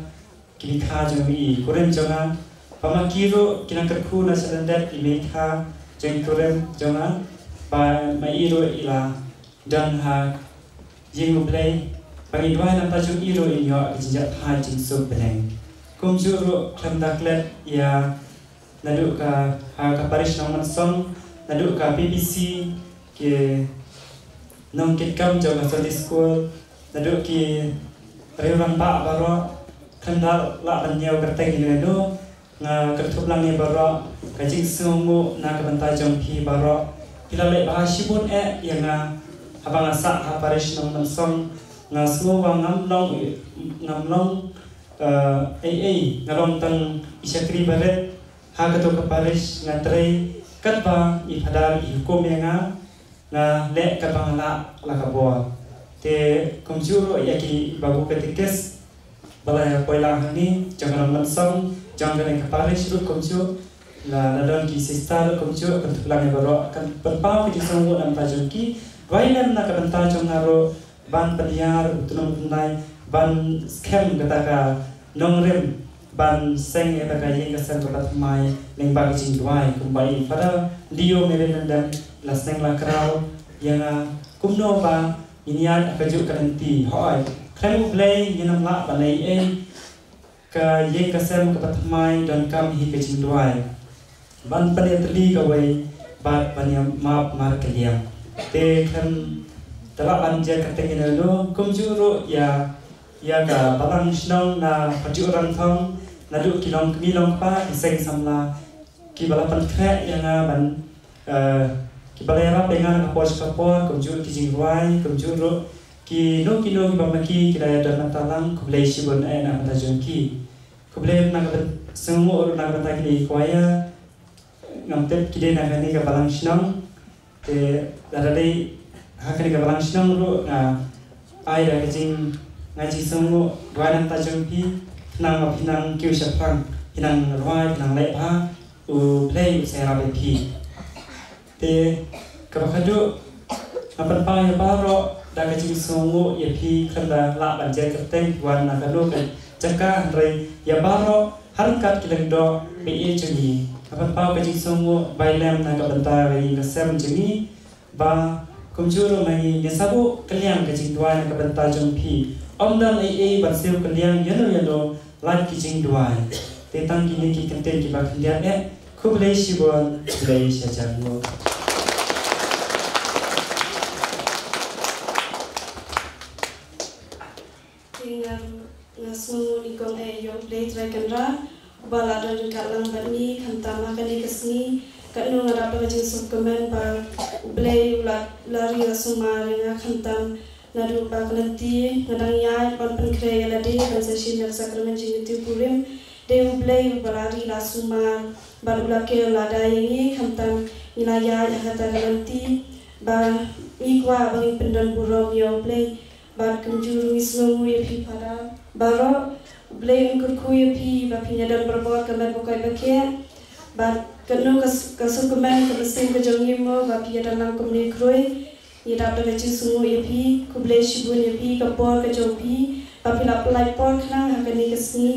ki mei kha jong i kurim jong nga, ba ma ki ruh kin nang kyrkhu na shalyndet i mei kha jong i kurim jong nga, ba ma i ruh i la don ha ïing U Blei, ba ngi duwai na ka bynta jong i ruh in ïoh ka jingjahthait jingsuk bneng. Kumjuh ruh khlem da klet ïa naduh ka, ha ka parish Nongmynsong, naduh ka P P C, ki nongkitkam jong ka Sunday School, naduh ki Riew rangbah baroh, khlem da lah ban ñiew kyrteng ïano ïano, nga kynthup lang ïa baroh ka jingsngewnguh na ka bynta jong phi baroh. Phi la leh bha shibun eh ïa nga, haba nga sah ha parish Nongmynsong, nga sngew ba ngam long, ngam long, eh, ei ei, nga long tang i shakri barit ha kato ka parish, nga trei katba i phadar i hukum ïa nga, nga leh katba nga lah la ka bor. Te kumjuh ruh ïa ki babu katekis ba la ïa poi lang hangne jong ka Nongmynsong, jong kane ka parish ruh kumjuh, la, la don ki sister ruh kumjuh, kan thuklang ïa baroh, kan pynpaw ka jingsngewnguh na bynta jong ki. Duwai lem na ka bynta jong nga ruh, ban pynhiar u tnum tyndai, ban skhem kata ka nongrim, ban seng ïa kata ka ïing ka sem kaba thymmai lyngba ka jingduwai, kumba i Father Leo Mary Lyndon la sneng la kraw ïa nga kumno ba ngin ïaid ha kajuh ka lynti. Hooid, khlem U Blei ngin ym lah ban leh ei ei. Ka ïing ka sem kaba thymmai donkam hi ka jingduwai, ban pynïatylli kawei bad ban ïa map markylliang. Te khlem da lah ban jia kyrteng ïano ïano, kumjuh ruh ïa, ïa ka balang shnong na Pyrtuh Rangthong, naduh ki longkmie longkpa, ki seng samla, kiba la pynkhreh ïa nga ban, eh, kiba la ïarap ïa nga na ka por sha ka por, kumjuh ki jingrwai, kumjuh ruh kino kino kiba ma ki, ki la ïadon bynta lang, khublei shibun eh na ka bynta jong ki. Khublei na ka byn-, sngewnguh ruh na ka bynta kine ki choir. Ngam tip ki dei na kane ka balang shnong. Te lada dei ha kane ka balang shnong ruh nga ai da ka jing, nga jingsngewnguh, duwai na ka bynta jong phi, khnang ba phi nang kiew shaphrang, phi nang rwai, phi nang leh bha, U Blei u sa ïarap ïa phi. Te kaba khadduh, nga pynpaw ïa baroh da ka jingsngewnguh ïa phi, khlem da lah ban jia kyrteng, phi wan na kano ka jaka, hynrei ïa baroh ha ryngkat ki lyngdoh ba ïeit jong ngi, nga pynpaw ka jingsngewnguh bai lem na ka bynta ka ïing ka sem jong ngi, ba kumjuh ruh ma ngi, ngi sa buh kylliang ka jingduwai na ka bynta jong phi. Ym don ei ei ban siew kylliang ïano ïano, lait ki jingduwai. Te tang kine ki kyntien kiba khyndiat eh. Khublei shibun, khublei shihajar nguh. Te nga, nga sngewnguh nyngkong eh ïa U Blei Trai Kynrad, uba la don ryngkat lang bad ngi, khamtam ha kane ka sngi, katno nga dap da ka jingsngewkmen ba U Blei u la, la ri la sumar ïa nga, khamtam naduh ba ka lynti nga dang ïaid ban pynkhreh ïa lade ban sa shim ïa ka sakramen jingïathuhpurim. Dei U Blei uba la ri la sumar bad u la kiew lada ïa ngi, khamtam ngi la ïaid ha kata ka lynti ba ngi kwah ba ngin pyndon burom ïa U Blei. Bad kumjuh ruh ngi sngewnguh ïa phi Father baroh. U Blei un kyrkhu ïa phi ba phin ïadon barabor ka met ba koit ba khiah. Bad katno ka s-, ka sngewkmen ka mynsiem ka jong ngi mo ba phi ïadon lang kumne khroi. Ngi dap da ka jingsngewnguh ïa phi, khublei shibun ïa phi, ka por ka jong phi, ba phi la pynlait por khnang ha kane ka sngi.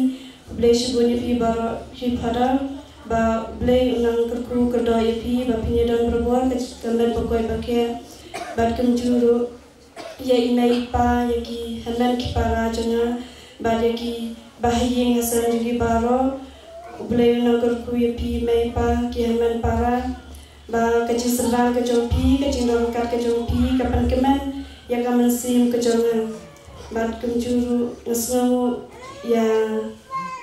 Khublei shibun ïa phi baroh hi Father, ba U Blei un nang kyrkhu kyrdoh ïa phi, ba phin ïadon barabor ka, ka met ba koit ba khiah. Bad kumjuh ruh ïa i mei i pa, ïa ki hynmen ki para jong nga, bad ïa ki ba ha ïing ha sem jong ngi baroh. U Blei un nang kyrkhu ïa phi mei pa, ki hynmen para, ba ka jingsynran ka jong phi, ka jingdon ryngkat ka jong phi, ka pynkmen ïa ka mynsiem ka jong nga. Bad kumjuh ruh nga sngewnguh ïa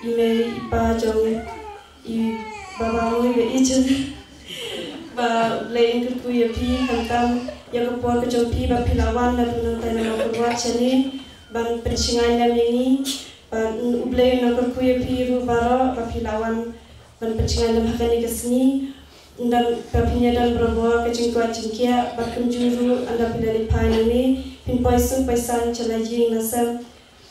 i mei i pa jong i Baba Roi ba i jong, ba U Blei un kyrkhu ïa phi, khamtam ïa ka por ka jong phi ba phi la wan naduh nangtai na Mawkyrwat shane ban pynshngaiñ lem ïa ngi. Bad U Blei un nang kyrkhu ïa phi ruh baroh ba phi la wan ban pynshngaiñ lem ha kane ka sngi. Ynda ba phin ïadon barabor ka jingkoit jingkhiah, bad kumjuh ruh ynda phi la leit phai nangne, phin poi suk poi san sha la ïing la sem.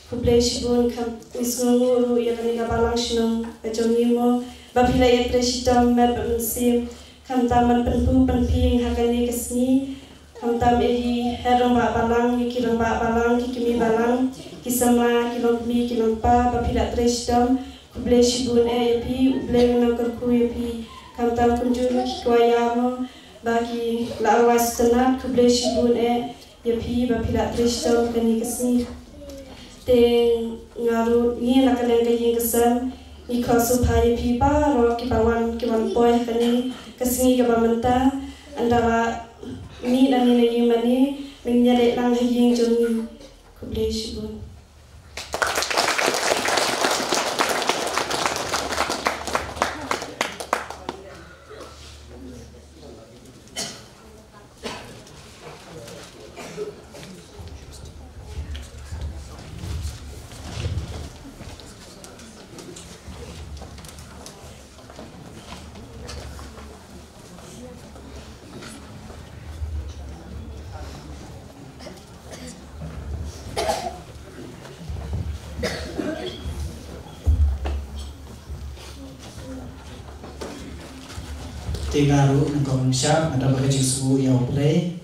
Khublei shibun, kham, ngi sngewnguh ruh ïa kane ka balang shnong ka jong ngi mo, ba phi la ïatrei shitom met bad mynsiem, khamtam ban pynphut pynphieng ha kane ka sngi. Khamtam ïa ki rangbah balang, ïa ki rangbah balang, ki kmie balang, ki samla, ki longkmie, ki longkpa, ba phi la trei shitom. Khublei shibun eh ïa phi, U Blei un nang kyrkhu ïa phi. Khamtam kumjuh ruh ki kwaya mo, ba ki la rwai sngewtynnat, khublei shibun eh ïa phi, ba phi la trei shitom kane ka sngi. Te nga ruh, ngi na ka liang ka ïing ka sem, ngi khublei shibun ïa phi baroh kiba wan, ki wan poi ha kane ka sngi kaba mynta. Ynda la mih nangne na ïing mane, ngin ïaleh lang ha ïing jong ngi. Khublei shibun. Te nga ruh nyngkong nyngshap nga don ka jingsngew ïa U Blei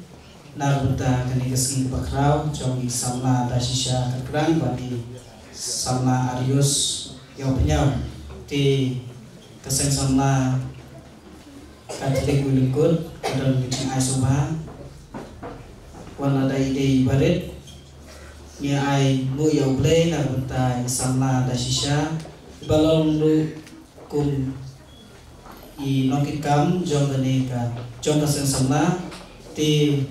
na ka bynta kane ka sngi kaba khraw jong i samla Dashisha Kharkrang bad i samla Arius Ïawphniaw. Te ka seng samla Katholik Wellingkut ka don ka jingai sngewbha. Wan lada i dei i barit, ngi ai nguh ïa U Blei na ka bynta i samla Dashisha, iba long ruh kum i nongkitkam jong kane ka, jong ka seng samla. Te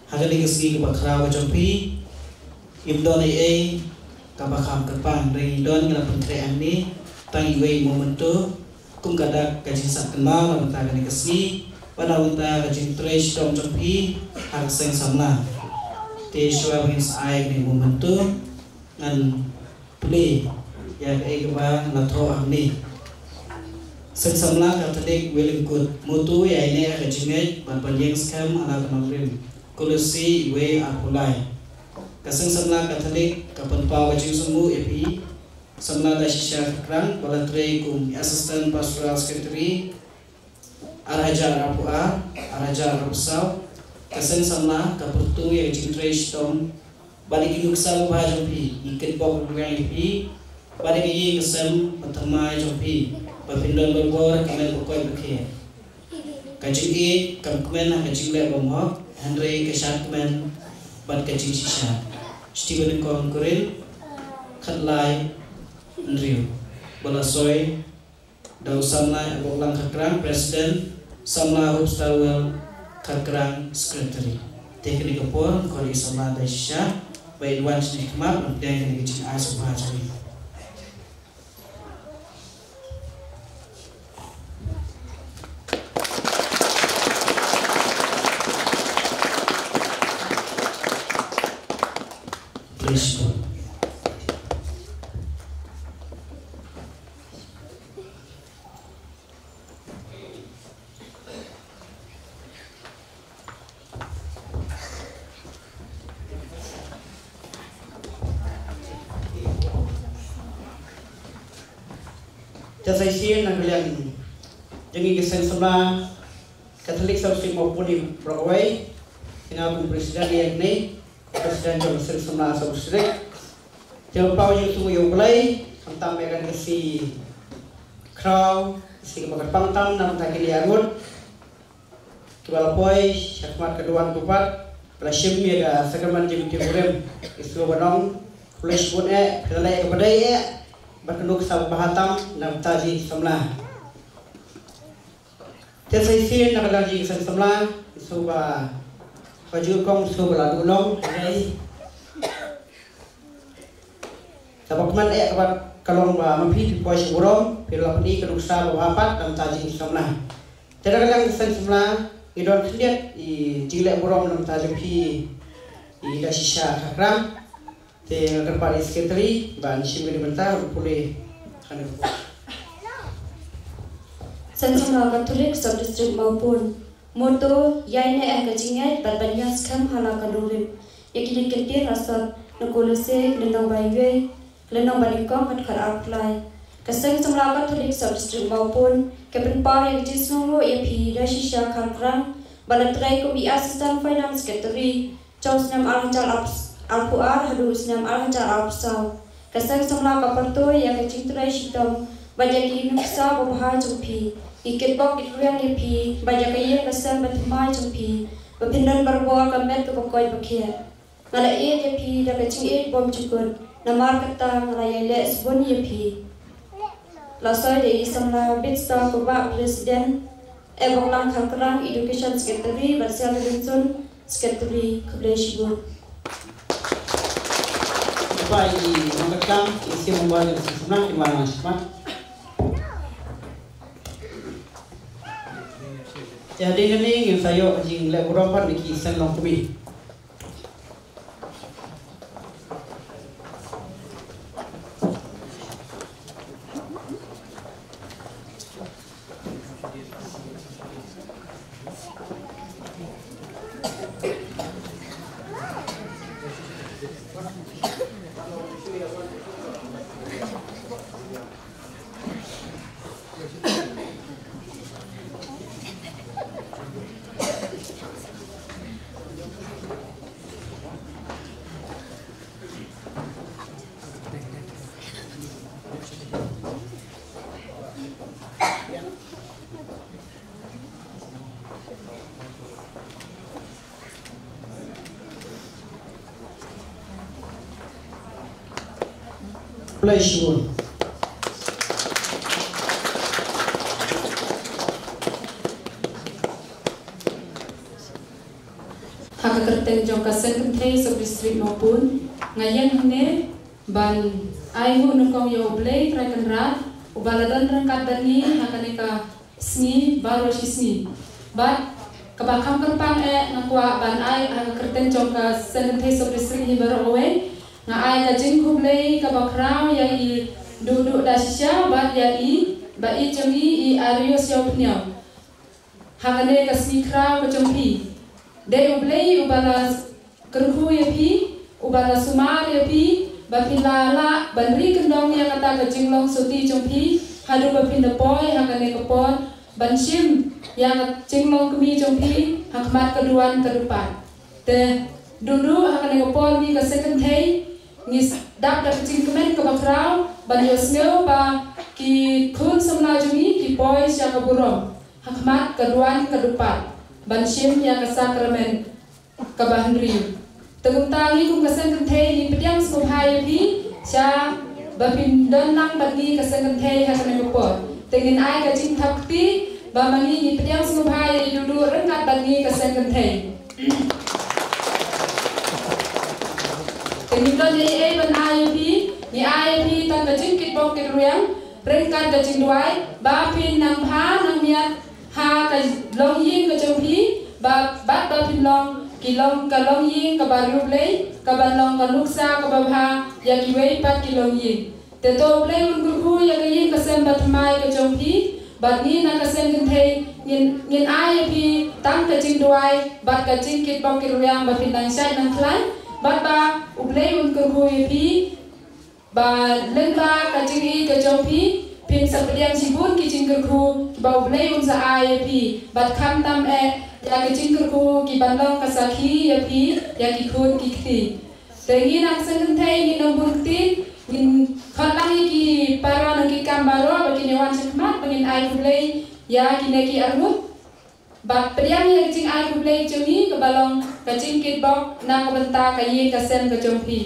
ha kane ka sngi kaba khraw ka jong phi, im don ei ei kaba kham kyrpang, hynrei ngi don, ngi la pynkhreh hangne tang iwei i memento kum ka dak ka jingsah kynmaw na ka bynta kane ka sngi bad na ka bynta ka jingtrei shitom jong phi ha ka seng samla. Te shuwa ba ngin sa ai kane ka memento, ngan plie ïa kaei kaba la thoh hangne. Seng samla Katholik Wellingkut, motto: ïaineh ha ka jingngeit bad ban ïeng skhem ha la ka nongrim. Kolose wei arphew lai. Ka seng samla Katholik ka pynpaw ka jingsngewnguh ïa phi samla Dashisha Kharkrang ba la trei kum i Assistant Pastoral Secretary ar hajar arphew ar, ar hajar arphew saw. Ka seng samla ka pyrto ïa ka jingtrei shitom bad ïa ki nuksa babha jong phi, ngi kitbok ruh ïa phi bad ïa ka ïing ka sem bathymmai jong phi, ba phin don barabor ha ka met ba koit ba khiah. Ka jingïeit kam kmen ha ka jingleh bymhok, hynrei ka shad kmen bad ka jingshisha. Shithi ba nyngkong Korinth khatlai, hynriew. Ba la soi da u samla Ïaboklang Kharkrang, President, samla Hope Starwell Kharkrang, Secretary. Te kane ka por, khot ïa i samla Dashisha ba in wan shane khmat ban pdiang kane ka jingai sngewbha jong ngi. Please. Te sa shisien na ka liang jong ngi ka seng samla Katholik South District Mawpun baroh kawei, te nga kum president ïa kane, president jong ka seng samla South District. Te pynpaw jingsngewnguh ïa U Blei khamtam ïa kane ka sngi khraw, ka sngi kaba kyrpang tam na ka bynta kine arngut kiba la poi shakhmat ka duwan ka pat, ba la shim ïa ka sakramen jingmyntoi kurim. Ngi sngew ban ong khublei shibun eh, phi la leh ïa kaba dei eh bad ka nuksa babha tam na ka bynta jong ngi ki samla. Te sa shisien na ka liang jong ngi ki seng samla, ngi sngew ba ka jingkong ngi sngew ba la duh long, hynrei kaba kmen eh kaba ka long ba ma phi phi poi sha burom, phi la pyni ka nuksa babha pat na ka bynta jong ngi ki samla. Te na ka liang ka seng samla ngi don khyndiat i jingleh burom na ka bynta jong phi i Dashisha Kharkrang. Te nga kyrpad ïa i secretary ban shim kane ka bynta ban pule kane ka por. Seng samla Katholik Sub District Mawpun. Motto: ïaineh ha ka jingngeit bad ban ïeng skhem ha la ka nongrim. Ïa kine ki ktien la sot na Kolose, ka lynnong ba wei, ka lynnong ba nyngkong, ka dkhot arphew lai. Ka seng samla Katholik Sub District Mawpun ka pynpaw ïa ka jingsngewnguh ïa phi Dashisha Kharkrang ba la trei kum i Assistant Finance Secretary jong u snem ar hajar arphew ar haduh u snem ar hajar arphew saw. Ka seng samla ka pyrto ïa ka jingtrei shitom bad ïa ki nuksa babha jong phi. Ngi kitbok kitrwiang ïa phi bad ïa ka ïing ka sem bathymmai jong phi, ba phin don barabor ha ka met kaba koit ba khiah. Nga la ïeit ïa phi da ka jingïeit bymjukut, namar kata nga la ïaleh shibun ïa phi. La soi da i samla Bitstar Kubah, President, Ïaboklang Kharkrang, Education Secretary, bad Sialrilimsun, Secretary. Khublei shibun. Ba i nongkyrkhu i sim member jong ka seng samla, ki wan lang shakhmat. Te hadien kane ngin sa ïoh ka jingleh burom pat na ki seng longkmie. Khublei shibun. Ha ka kyrteng jong ka Seng Kynthei Sub District Mawpun, nga ïeng hangne ban ai nguh nyngkong ïa U Blei Trai Kynrad, uba la don ryngkat bad ngi ha kane ka sngi baroh shi sngi. Bad kaba kham kyrpang eh nga kwah ban ai ha ka kyrteng jong ka Seng Kynthei Sub District hi baroh kawei, nga ai ka jingkhublei kaba khraw ïa i Duhduh da shisha bad ïa i ba i jong i i Arius Ïawphniaw. Ha kane ka sngi khraw ka jong phi, dei U Blei uba la kyrkhu ïa phi, uba la sumar ïa phi ba phin la lah ban ri kyndong ïa kata ka jinglong suti jong phi haduh ba phin da poi ha kane ka por ban shim ïa ka jinglong kmie jong phi ha khmat ka duwan ka dupat. Te Duhduh, ha kane ka por ngi ka Seng Kynthei ngi s- dap da ka jingkmen kaba khraw ban ïohsngew ba ki khun samla jong ngi ki poi sha ka burom ha khmat ka duwan ka dupat ban shim ïa ka sakramen kaba hynriew. Te kumta ngi kum ka Seng Kynthei ngi pdiang sngewbha ïa phi sha ba phin don lang bad ngi ka Seng Kynthei ha kane ka por. Te ngin ai ka jingthap kti ba ma ngi ngi pdiang sngewbha ïa i Duhduh ryngkat bad ngi ka Seng Kynthei. Te ngim don ei ei ban ai ïa phi, ngi ai ïa phi tang ka jingkitbok kitrwiang ryngkat ka jingduwai ba phin nang bha nang miat ha ka longïing ka jong phi, ba bad ba phin long ki long ka longïing kaba riewblei, kaban long ka nuksa kaba bha ïa kiwei pat ki longïing. Te to U Blei un kyrkhu ïa ka ïing ka sem bathymmai ka jong phi, bad ngi na ka Seng Kynthei ngin, ngin ai ïa phi tang ka jingduwai bad ka jingkitbok kitrwiang ba phin nang shait nang khlaiñ, bad ba U Blei un kyrkhu ïa phi ba lyngba ka jingïeit ka jong phi phin sa pdiang shibun ki jingkyrkhu kiba U Blei un sa ai ïa phi, bad khamtam eh ïa ka jingkyrkhu kiban long ka sakhi ïa phi ïa ki khun ki kti. Te ngi na ka Seng Kynthei ngin ym bun ktien, ngin khot lang ïa ki para nongkitkam baroh ba kin ïa wan shakhmat ba ngin ai khublei ïa kine ki arngut. Bad pdiang ïa ka jingai khublei jong ngi kaba long ka jingkitbok na ka bynta ka ïing ka sem ka jong phi.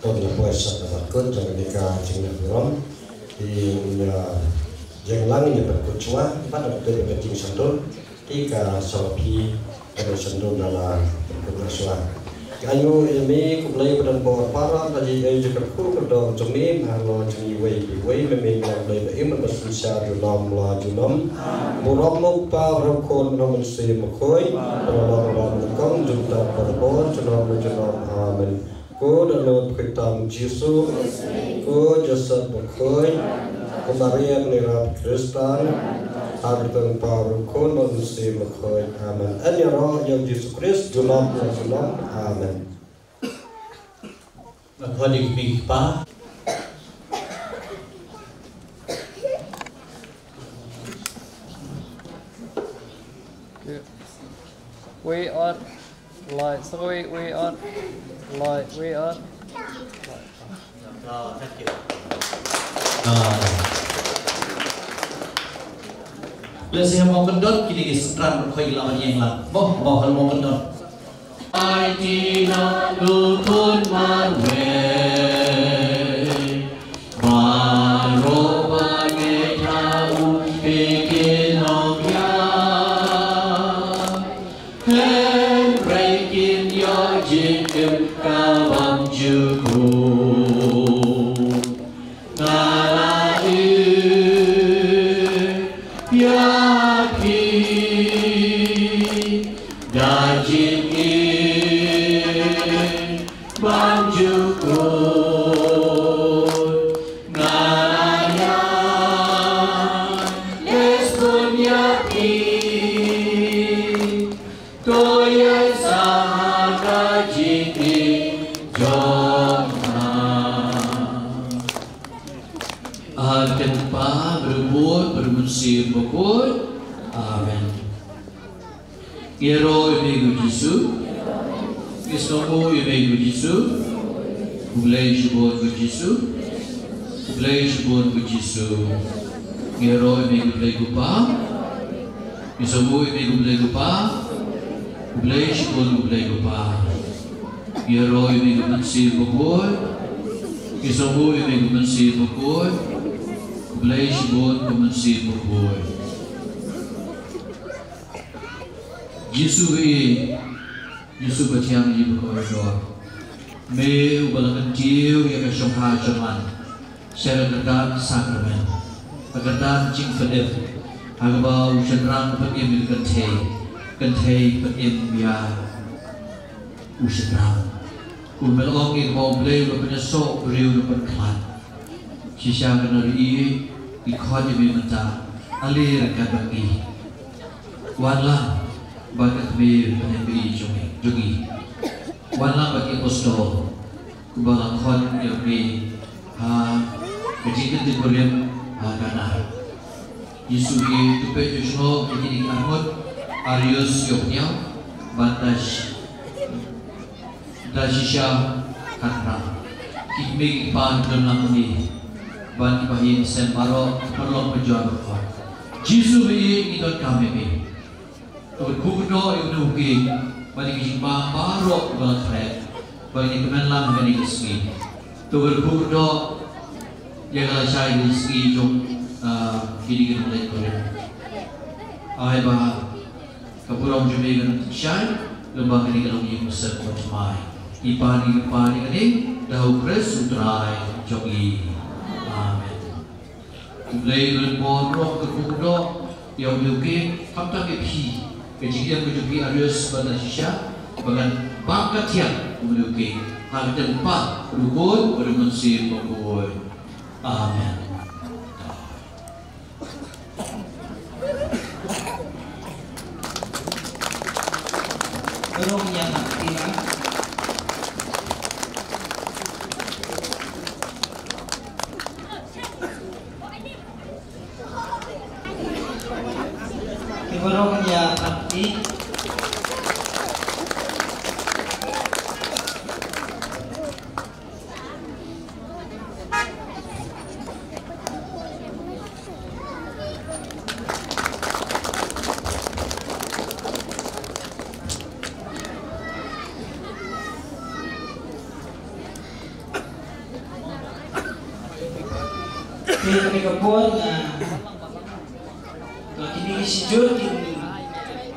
To ngin ïa poi sha kaba kut jong kane ka jingïaburom. Te ngin ïa jinglang ngin ïa pynkut shuwa, bad da kata ka jingsyntur. Te ka sawaphi ka jingsyntur da la pynkut shuwa. Ka ayu ïa me, khublei ba don bor para, da ji ei jingkyrkhu ka dong jong me, na lo jong iwei pa iwei, me me ka Blei ba im ba synshar junom la junom. Burom u Kpa, u Khun, u Mynsiem Bakhuid, ba la long ba nyngkong jingtap barabor junom la junom. Amen. Ko Dohnud Bakhuid tam Jisu. Ko Joseph Bakhuid. Ko Maria Nira Khristan. Ha ka kyrteng Kpa, u Khun, u Mynsiem Bakhuid. Amen. Yn ïaroh ïa u Jisu Khrist junom la junom. Amen. Nga khot ïa ki kpa. Wei ot. Lai, sorry, wei ot. Lai, wei ot. Oh, thank you. Ah. Lehse ha Mawkyndot kine ki synran ruh khoi la ban ïeng lang. Mo, mo ha Mawkyndot. Ai ti na u khun marwei. Baroh ba ngi thaw u phi ki nongïalam. Hynrei kin ïoh jingim ka bym ju kut. Nga la ïohi ïa phi da jingim bymjukut. Nga la ïa leh bun ïa phi. To ïaid sa ha ka jingim jong nga. Ha ka kyrteng u Kpa, bad u Khun, bad u Mynsiem Bakhuid. Amen. Ngi ïaroh ïa me ko Jisu. Ngi sngewbha ïa me ko Jisu. Khublei shibun ko Jisu. Khublei shibun ko Jisu. Ngi ïaroh ïa me ko Blei ko Kpa. Ngi sngewbha ïa me ko Blei ko Kpa. Khublei shibun ko Blei ko Kpa. Ngi ïaroh ïa me ko Mynsiem Bakhuid. Ngi sngewbha ïa me ko Mynsiem Bakhuid. Khublei shibun ko Mynsiem Bakhuid. Jisu ba ïeit, Jisu ba thiang ïa baroh. Me uba la kyntiew ïa ka shongkha jong nga sha ka kyrdan sakramen, ka kyrdan jingpynim, ha kaba u shynrang pynim ïa ka kynthei, kynthei pynim ïa u shynrang. Kumba la ong ïa ka ba U Blei u la pynïasoh briew na pyrkhat. Shisha kane ri i, i khot ïa me mynta, ale ryngkat bad ngi. Wan lang bad ka kmie kane ba ïeit jong ngi, jong ngi. Wan lang bad ki apostol. Kumba la khot ïa me ha ka jingkyntiew kurim ha Kana. Jisu, ngi pynbeit jingshngaiñ ïa kine ki arngut, Arius, Yohniau, bad da shi-, da shisha khatphra. Ki kmie ki kpa ki don lang hangne, bad ki bahaïing sem baroh, ki paralok parajor baroh. Jisu, ngi donkam ïa me. To kyrkhu kyrdoh ïa une u king bad ïa ki jingbam baroh kiba la khreh bad ïa ki kmen lang ha kane ka sngi. To kyrkhu kyrdoh ïa ka lashai ka sngi jong, ah, kine ki nongleit kurim. Ai ba ka burom jong me kan shai lyngba kane ka longïing u Mynsiem Bakhuid. Ngi pan ïa ka, pan ïa kane da u Khrist u Trai jong ngi. Amen. U Blei un bor ruh ka kyrkhu kyrdoh ïa une u king, khamtam ïa phi, ka jingim ka jong phi Arius bad da shisha, ba ngan bam ka thiang kum une u king. Ha ka kyrteng u Kpa, bad u Khun, bad u Mynsiem Bakhuid. Amen. Baroh ïa ka kti. Ki baroh ïa ka kti. Te kane ka por, ah, ka kine ki shijur kin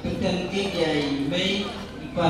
pynthikna ïa i mei i pa.